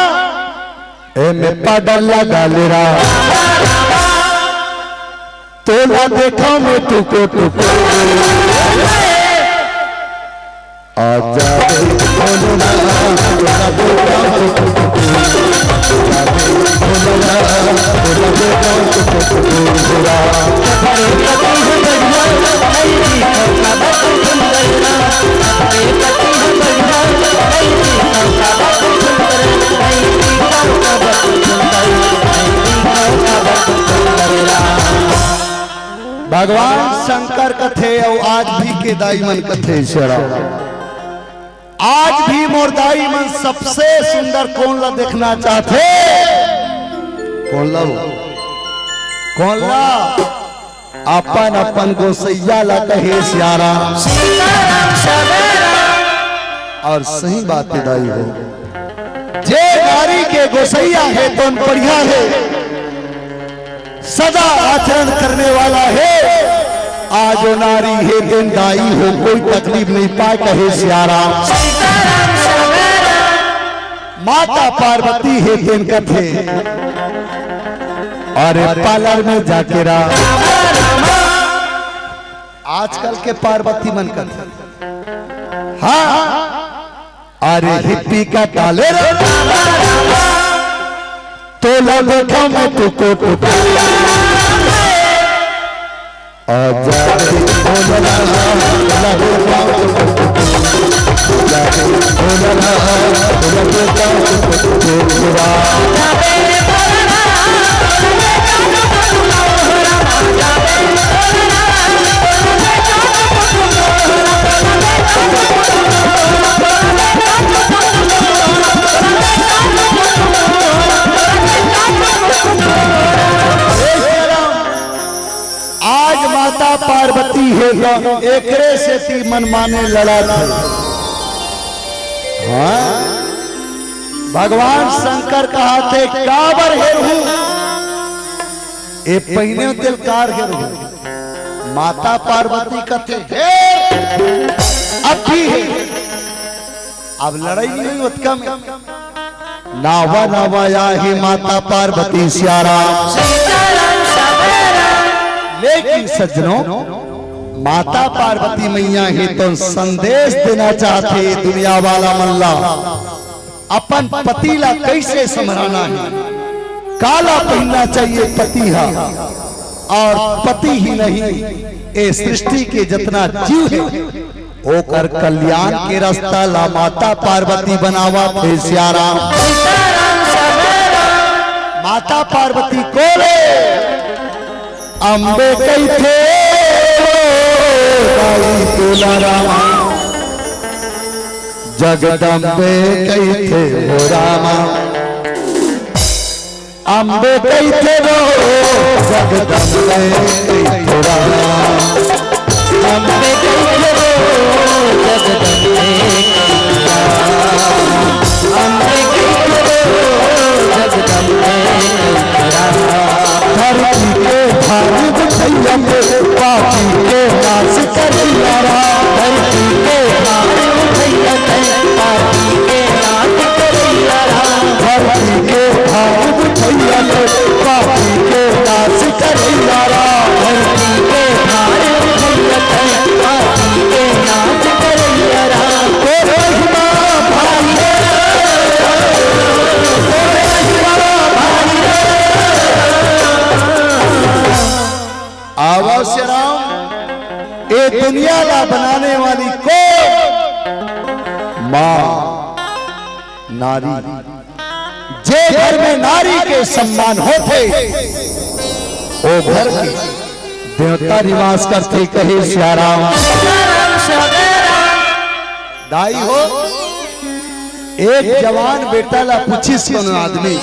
एमे पाउडर लगा ले रा। तोला देखा में टुको टुको। आजा रे भोलेनाथ, तोला भगवान शंकर कथे अउ आज भी के दाई मन कथे, सियाराम। आज भी मोर दाई मन सबसे सुंदर कोन ला देखना चाहथे? कोन ला हो? कोन ला? अपन अपन गोसैया ला कहे, सियाराम। सीताराम सवेरा। अउ सही बात हे दाई हो, जे नारी के गोसैया हे तोन बढ़िया हे, सदा आचरण करने वाला हे। आज वो नारी हे तेन दाई हो, कोई तकलीफ नहीं पाए कहे, सियाराम। सीताराम सवेरा। माता पार्वती हे तेन कथे, अरे पार्लर में जाके रा। आजकल के पार्वती मन कथे, हाँ, अरे हिप्पी का डाले रे, तोला देखा मैं तुको टुको। आजा रे भोला, भोला, भोला, आजा रे भोला, भोला, भोला। आज माता पार्वती हे त एकरे सेती मनमाने लड़त हे। हाँ? भगवान शंकर कहाथे, "काबर हेरहूँ?" ए पहिने तेल कार हेरहूँ। माता पार्वती कथे, "हेर, अब भी हे।" अब लड़ई नहीं ओतका में। नावा नावा आही माता पार्वती सियाराम। सीताराम सवेरा। लेकिन सज्जनों, माता पार्वती मैया हे तो संदेश देना चाहथे दुनिया वाला मन ला, अपन पति ला कैसे संभराना हे, काला पहनना चाहिए पति हा, अउ पति ही नहीं, ए सृष्टि के जतना जीव हे, ओकर कल्याण के रास्ता ला माता पार्वती बनावत हे सियाराम। सीताराम सवेरा। माता पार्वती कोले अम्बे कहिथे ओ दाई तोला रामा, जगदम्बे कहिथे ओ रामा। अम्बे कहिथे रो जगदम्बे कहिथे रो। अम्बे कहिथे रो जगदम्बे कहिथे रो। अम्बे कहिथे रो जगदम्बे कहिथे रो। धरती के भार उठैया के पापी के नाश करिया रा। धरती के भार उठैया के पापी के नाश करिया रा। धरती के भार उठैया के पापी के नाश करैया रा। धरती के भार उठैया के पापी के नाश करैया रा। तोर महिमा भारी रे, तोर महिमा भारी रे। आवा सियाराम, ए दुनिया ला बनाने वाली कोन? माँ नारी। जे घर में नारी के सम्मान होथे, ओ घर के देवता निवास करथे, कहे सियाराम। दाई हो, एक जवान बेटा ला पूछिस कोनो आदमी,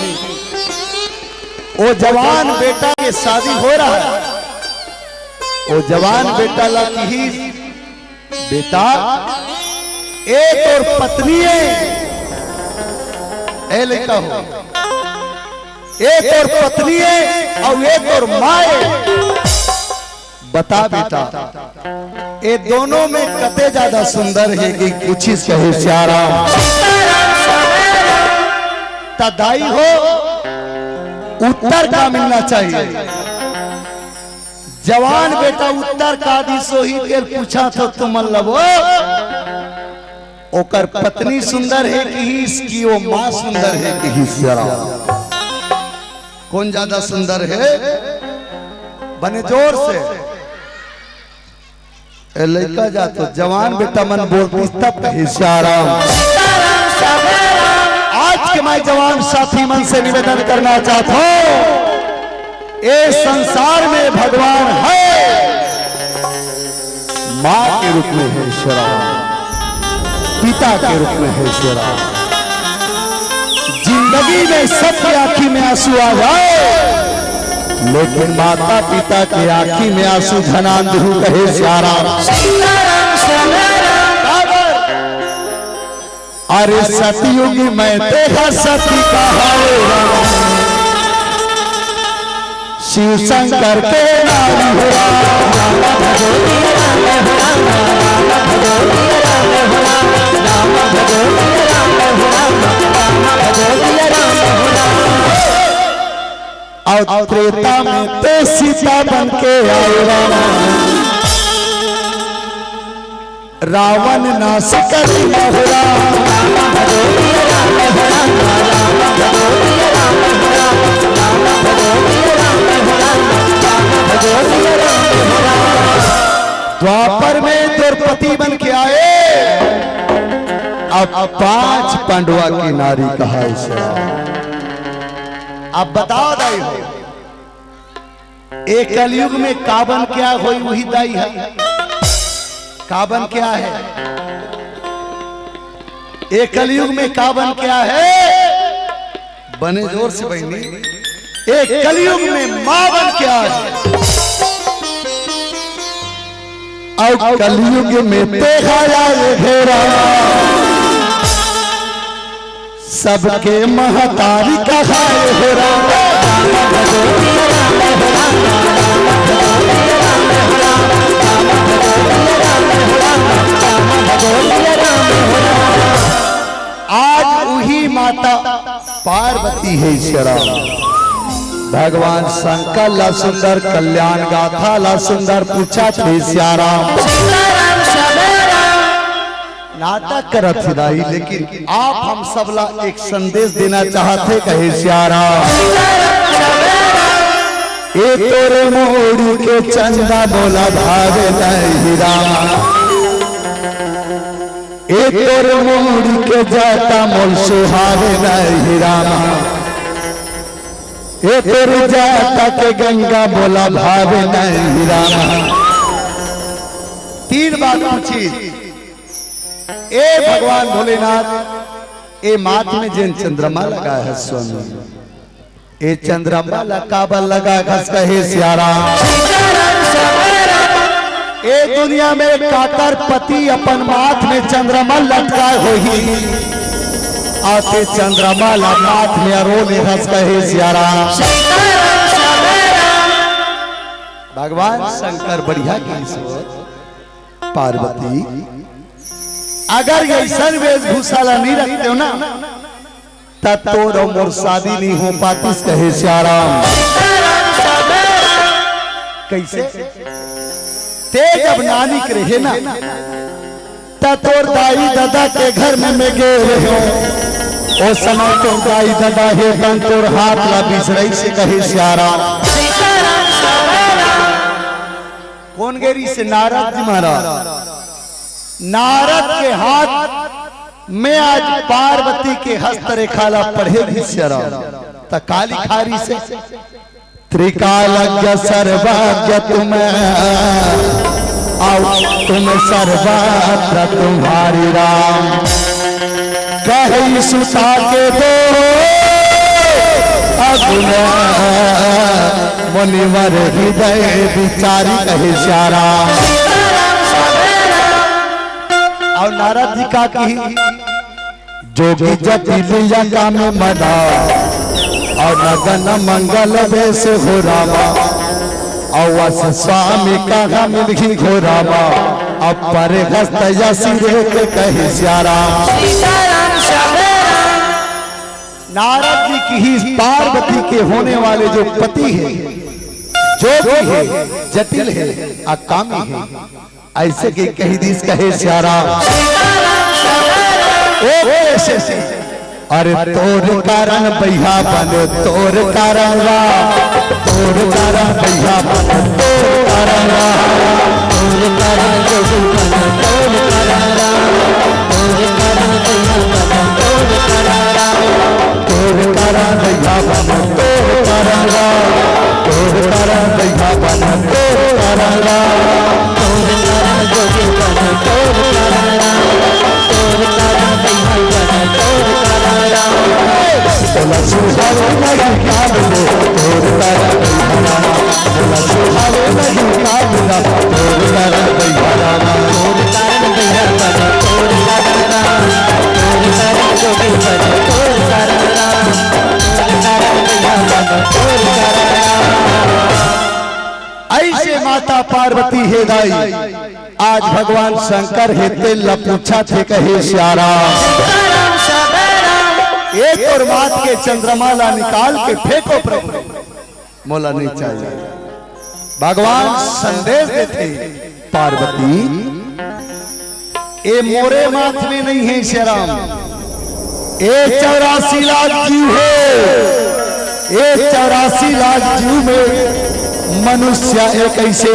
ओ जवान बेटा के शादी हो रहा हे, ओ जवान बेटा ला किहिस, "बेटा, ए तोर पत्नी हे, ए लइका हो, ए तोर पत्नी हे अउ ए तोर माँ हे, बता बेटा, ए दोनों में कते ज्यादा सुंदर हे?" कि पूछिस कहे सियाराम। त दाई हो, उत्तर का मिलना चाहिए? जवान बेटा उत्तर का दिस, ओही तेल पूछत हों तुमन ला वो। ओकर पत्नी सुंदर हे किहिस कि ओ माँ सुंदर हे किहिस सियाराम? कोन ज्यादा सुंदर हे? बने जोर से। ए लइका जा तो जवान बेटा मन बोलतीस तब कहे सियाराम। आज के मैं जवान साथी मन से निवेदन करना चाहता हूँ, ए संसार में भगवान है, माँ के रूप में है सियाराम, पिता के रूप में है सियाराम। जिंदगी में सबकी आंखी में आंसू आ जाए, लेकिन माता पिता के आंखी में आंसू झन आन दिहू कहे सियाराम। अरे सतयुग में तेहा सती कहावे राम, शिव शंकर के नाम हो राम। और त्रेता में ते सीता बन के आए राम, रावण नाश करी हो राम। द्वापर में द्रौपदी बन के आए, अब पांच पंडवा की नारी कहाए सियाराम। अब बताओ दाई हो, ए कलयुग में का बन के आए होही वही दाई है। का बन के आए हे ए कलयुग में, का बन के आए हे? बने जोर से बहिनी, ए कलयुग में माँ बन के आए हे। अउ कलयुग में तेहा आए हे राम, सबके महतारी कहाए हो राम। आज उही माता पार्वती हे सियाराम। भगवान शंकर ला सुंदर कल्याण गाथा ला सुंदर पूछत हे सियाराम। नाटक करत हे दाई, लेकिन आप हम सब ला एक संदेश देना चाहत हे कहे सियाराम। ए तोरे मुड़ी के चंदा मोला भावे नहीं राम, ए तोर मुड़ी के जाता मोल सुहावे नहीं रामा, ए तोर जाता के गंगा मोला भावे नहीं रामा। तीन बात पूछी, ए भगवान भोलेनाथ, ए माथ में जेन चंद्रमा लगा है स्वामी, ए चंद्रमा ला काबर लगा हस कहे सियाराम। ए दुनिया में काकर पति अपन माथ में चंद्रमा लटकाए होही, आते चंद्रमा ला माथ में अरो ले हस कहे सियाराम। भगवान शंकर बढ़िया की सोच, पार्वती अगर ऐसन वेशभूषा ला नहीं रखते हो ना, त तोर अउ मोर शादी नहीं हो पातिस कहे सियाराम। कैसे? ते जब नानिक रहे ना, त तोर दाई ददा के घर में मैं गे रहे हो। ओ समय तोर दाई ददा हे तन तोर हाथ ला बिसरई से कहे सियाराम। कौन गेरी से? नारद जी महाराज। नारद के हाथ में आज पार्वती के हस्तरेखा ला पढ़े भी सियाराम। त काली खारी से त्रिकालज्ञ सर्वज्ञ तुम, आओ तुम सर्वत्र तुम्हारी राम। कही सुता के दो अगुण, मुनिवर हृदय विचारी कहे सियाराम। अउ नारद जी का कही, जोगी जटिल या काम मना, अउ नगन मंगल वेश हो रामा, अउ अस स्वामी कहा मिलही हो रामा, अउ पर हस्त या सिरे के कहे सियाराम। नारद जी की ही पार्वती के होने वाले जो पति है, जोगी है, जटिल है, अकामी है, ऐसे के कही दिस कहे सियाराम। ओ कैसे से अरे तोर कारण बइहा बन, तोर कारण रा, तोर कारण बइहा बन, तोर कारण रा, तोर कारण जोगी बन, तोर कारण रा, तोर कारण बइहा बन, तोर कारण रा, तोर कारण बइहा बन, तोर कारण रा, तोर कारण बइहा बन, तोर कारण रा। तोर कारण जोगी बन, तोर कारण राम, तोर कारण बिहारी बन, तोर कारण राम। तोला सुहावे नहीं काल रे, तोर कारण बिहारी राम। तोला सुहावे नहीं काल रे, तोर कारण बिहारी राम। तोर कारण बिहारी बन, तोर कारण राम। तोर कारण जोगी बन, तोर कारण राम। तोर कारण बिहारी बन, तोर कारण राम। अइसे माता पार्वती हे दाई, आज भगवान शंकर हे तेल ला पूछत हे, कहे सियाराम। एक और माथ के चंद्रमा ला निकाल के फेंको प्रभु, मोला नहीं चाहिए। भगवान संदेश देथे, पार्वती, ए मोरे माथ में नहीं हे सियाराम, ए चौरासी लाख जीव हे, ए चौरासी लाख जीव में मनुष्य एक ऐसे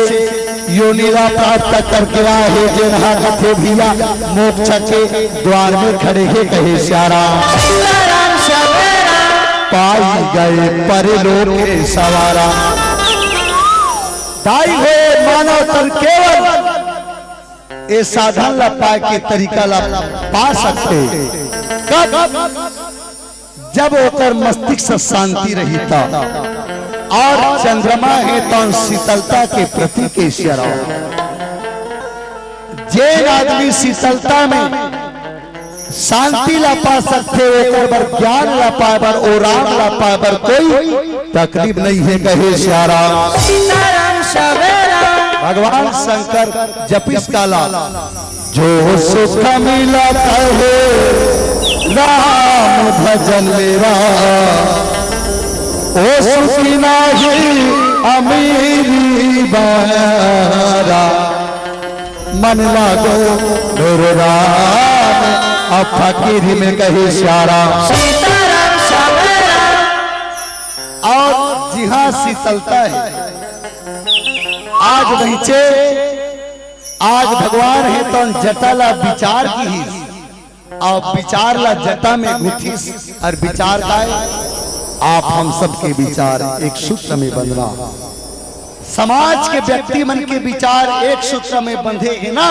योनि ला प्राप्त करके आए हे, जेन हा कथे भैया मोक्ष के द्वार में खड़े हे, कहे सियाराम। सीताराम सवेरा। पाई गए परलोक के सवारा। दाई होए मानव तन केवल ए साधन ला पाए के तरीका ला पा सकथे। कब? जब ओकर मस्तिष्क शांति रही त। और चंद्रमा हे तो शीतलता के प्रतीक हे सियाराम। जेन आदमी शीतलता में शांति ला पा सकथे, ओकर बर ज्ञान ला पाए बर, ओ राम ला पाए बर कोई तकलीफ नहीं हे, कहे सियाराम। सीताराम सवेरा। भगवान शंकर जपिस काला, जो सुख मिलत हे राम भजन मेरा, ओ सुखी नाही अमीरी बारा। मन लागो मेरे राम, अब फकीरी में कहे सियाराम। सीताराम सवेरा। और जिहाँ शीतलता हे, आज बहिचे, आज भगवान हे तो जटा ला विचार किहिस, और विचार ला जटा में गुथिस, और विचार काय? आप हम सबके विचार एक सूत्र में बंधना। समाज के व्यक्ति मन के विचार एक सूत्र में बंधे हे ना,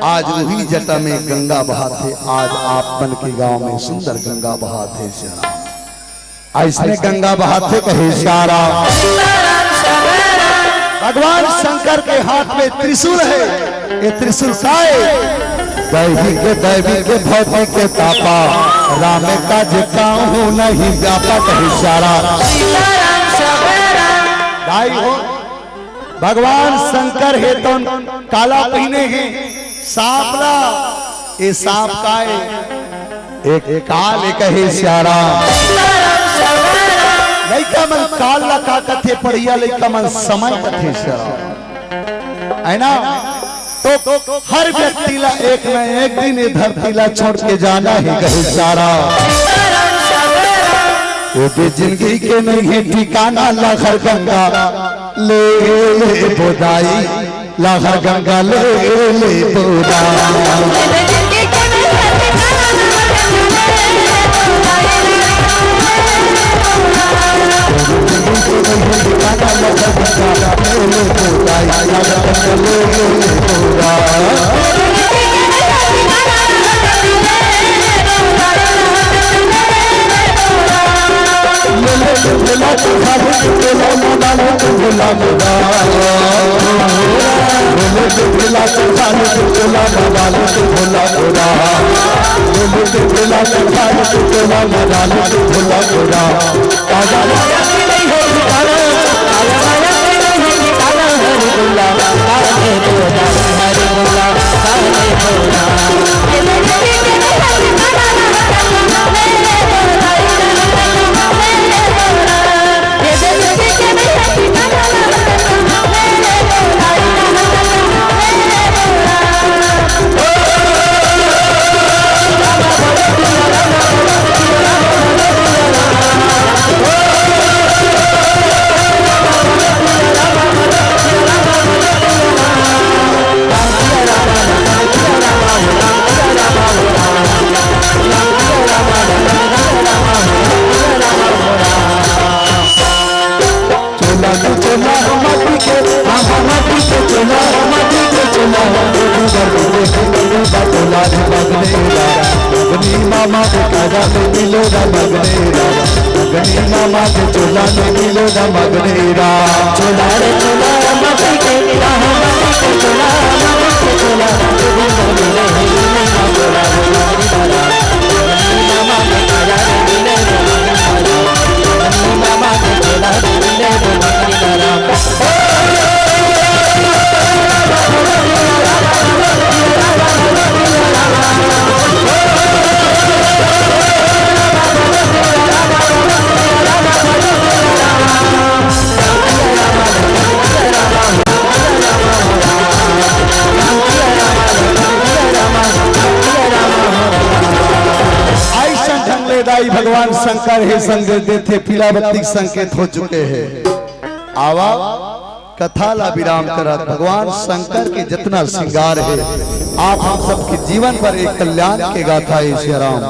आज वही जटा में गंगा बहाथे। आज आप मन के गांव में सुंदर गंगा बहाथे सियाराम। अइसने गंगा बहाथे, कहे सियाराम। भगवान शंकर के हाथ में त्रिशूल हे, ए त्रिशूल काय? दैवी के, दैवी के, भौतिक के तापा, राम काज काहू नहीं व्यापा, कहे सियाराम। सीताराम सवेरा। दाई हो, भगवान शंकर हे तो काला पहिने हे, सांप ला, ए सांप काय? एक काल, एक हे सियाराम। लइका मन काल ला का कथे, पढ़िया लइका मन समय कथे सियाराम, हे ना? तो हर व्यक्ति ला एक न एक दिन ये धरती ला छोड़ के जाना हे, कहे सियाराम। ये जिंदगी के नहीं हे ठिकाना, लाखर गंगा ले ले बोदाई, लाखर गंगा ले ले बोदाई। मामा के काजा में मिलो ना मगनेरा, मगनी मामा के चोला में मिलो ना मगनेरा। चोला रे चोला मगनी के, मगनी के चोला, मगनी के चोला। अइसन ढंग ले दाई भगवान शंकर हे संग दे देथे, पीला बत्ती के संकेत हो चुके हे। आवा, कथा ला विराम करत भगवान शंकर के जितना श्रृंगार हे, आप हम सबके जीवन भर एक कल्याण के गाथा हे सिया राम।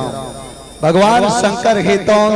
भगवान शंकर हे तौन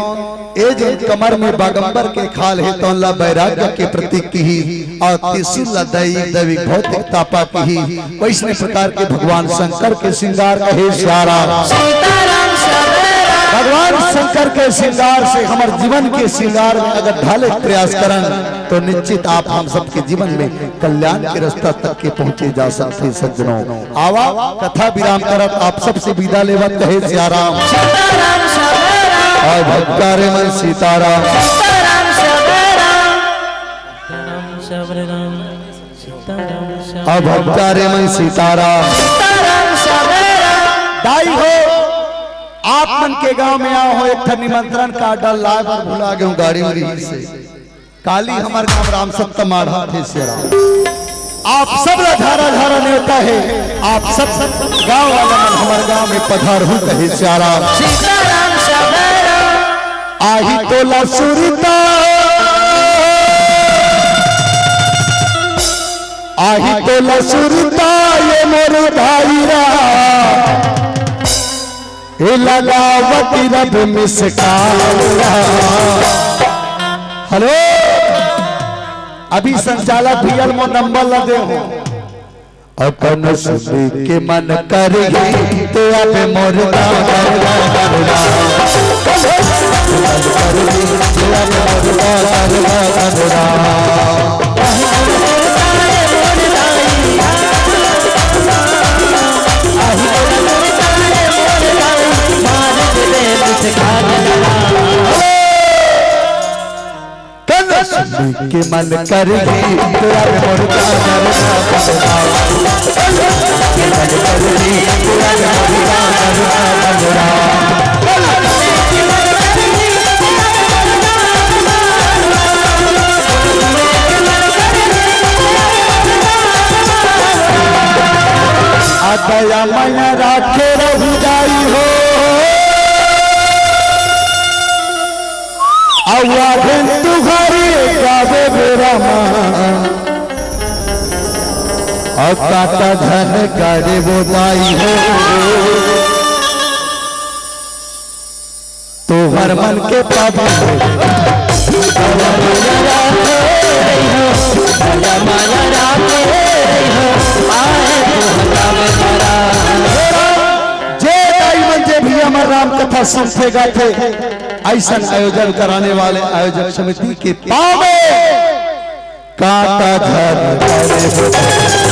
ए जो कमर में बागंबर के खाल हे तौन ला वैराग्य के प्रतीक किही, अउ त्रिशूल ला दैविक, दैविक भौतिक तापा किही। वैसने प्रकार के भगवान शंकर के श्रृंगार कहे सिया राम। सीताराम सबेरा। भगवान शंकर के श्रृंगार से हमर जीवन के श्रृंगार में अगर ढाले के प्रयास करन, तो निश्चित आप हम सबके जीवन में कल्याण के रास्ता तक के पहुंचे जा सकथे सज्जनों। आवा, कथा विराम करत आप सबसे विदा लेवत कहे सिया राम। सीताराम सबेरा। अउ भक्ता रे मन सीताराम। सीताराम सबेरा। राम सबेरा। सीताराम सबेरा। अउ भक्ता रे मन सीताराम। सीताराम सबेरा। दाई हो, आप मन के गांव में आए हो, एक ठन निमंत्रण कार्ड लाए बर भुला गए हो गाड़ी में रही से। काली हमर गांव राम सत्ता माढ़ा थे सिया राम। आप सब ला झारा झारा नेवता हे, आप सब गांव वाला मन हमर गांव में पधारहू कहे सिया राम। सीताराम सबेरा। आही तोला सुरता, आही तोला सुरता ये मोर भाई रा। ए लगावत रब मिस कॉल। हेलो, अभी संचालक भैया मोर नंबर ला दे हो। अपन सुनी के मन करही, ते अब मोर का करवा करवा। मन करही, ते अब मोर का करवा करवा। कन सुनी के मन करही, तेरा मोर का करवा करवा। के मन करही, तेरा मोर का करवा करवा। आ दया मया राखे रहू दाई हो। अउ आघन तुहरे गावे बेरा मा। अउ काटा धन करे वो दाई हो। तोहर मन के पावन। जे दाई मन जे भी हमर राम कथा सुनथे गाथे, अइसन आयोजन कराने वाले आयोजक समिति के पाँव में कांटा धर करे हो।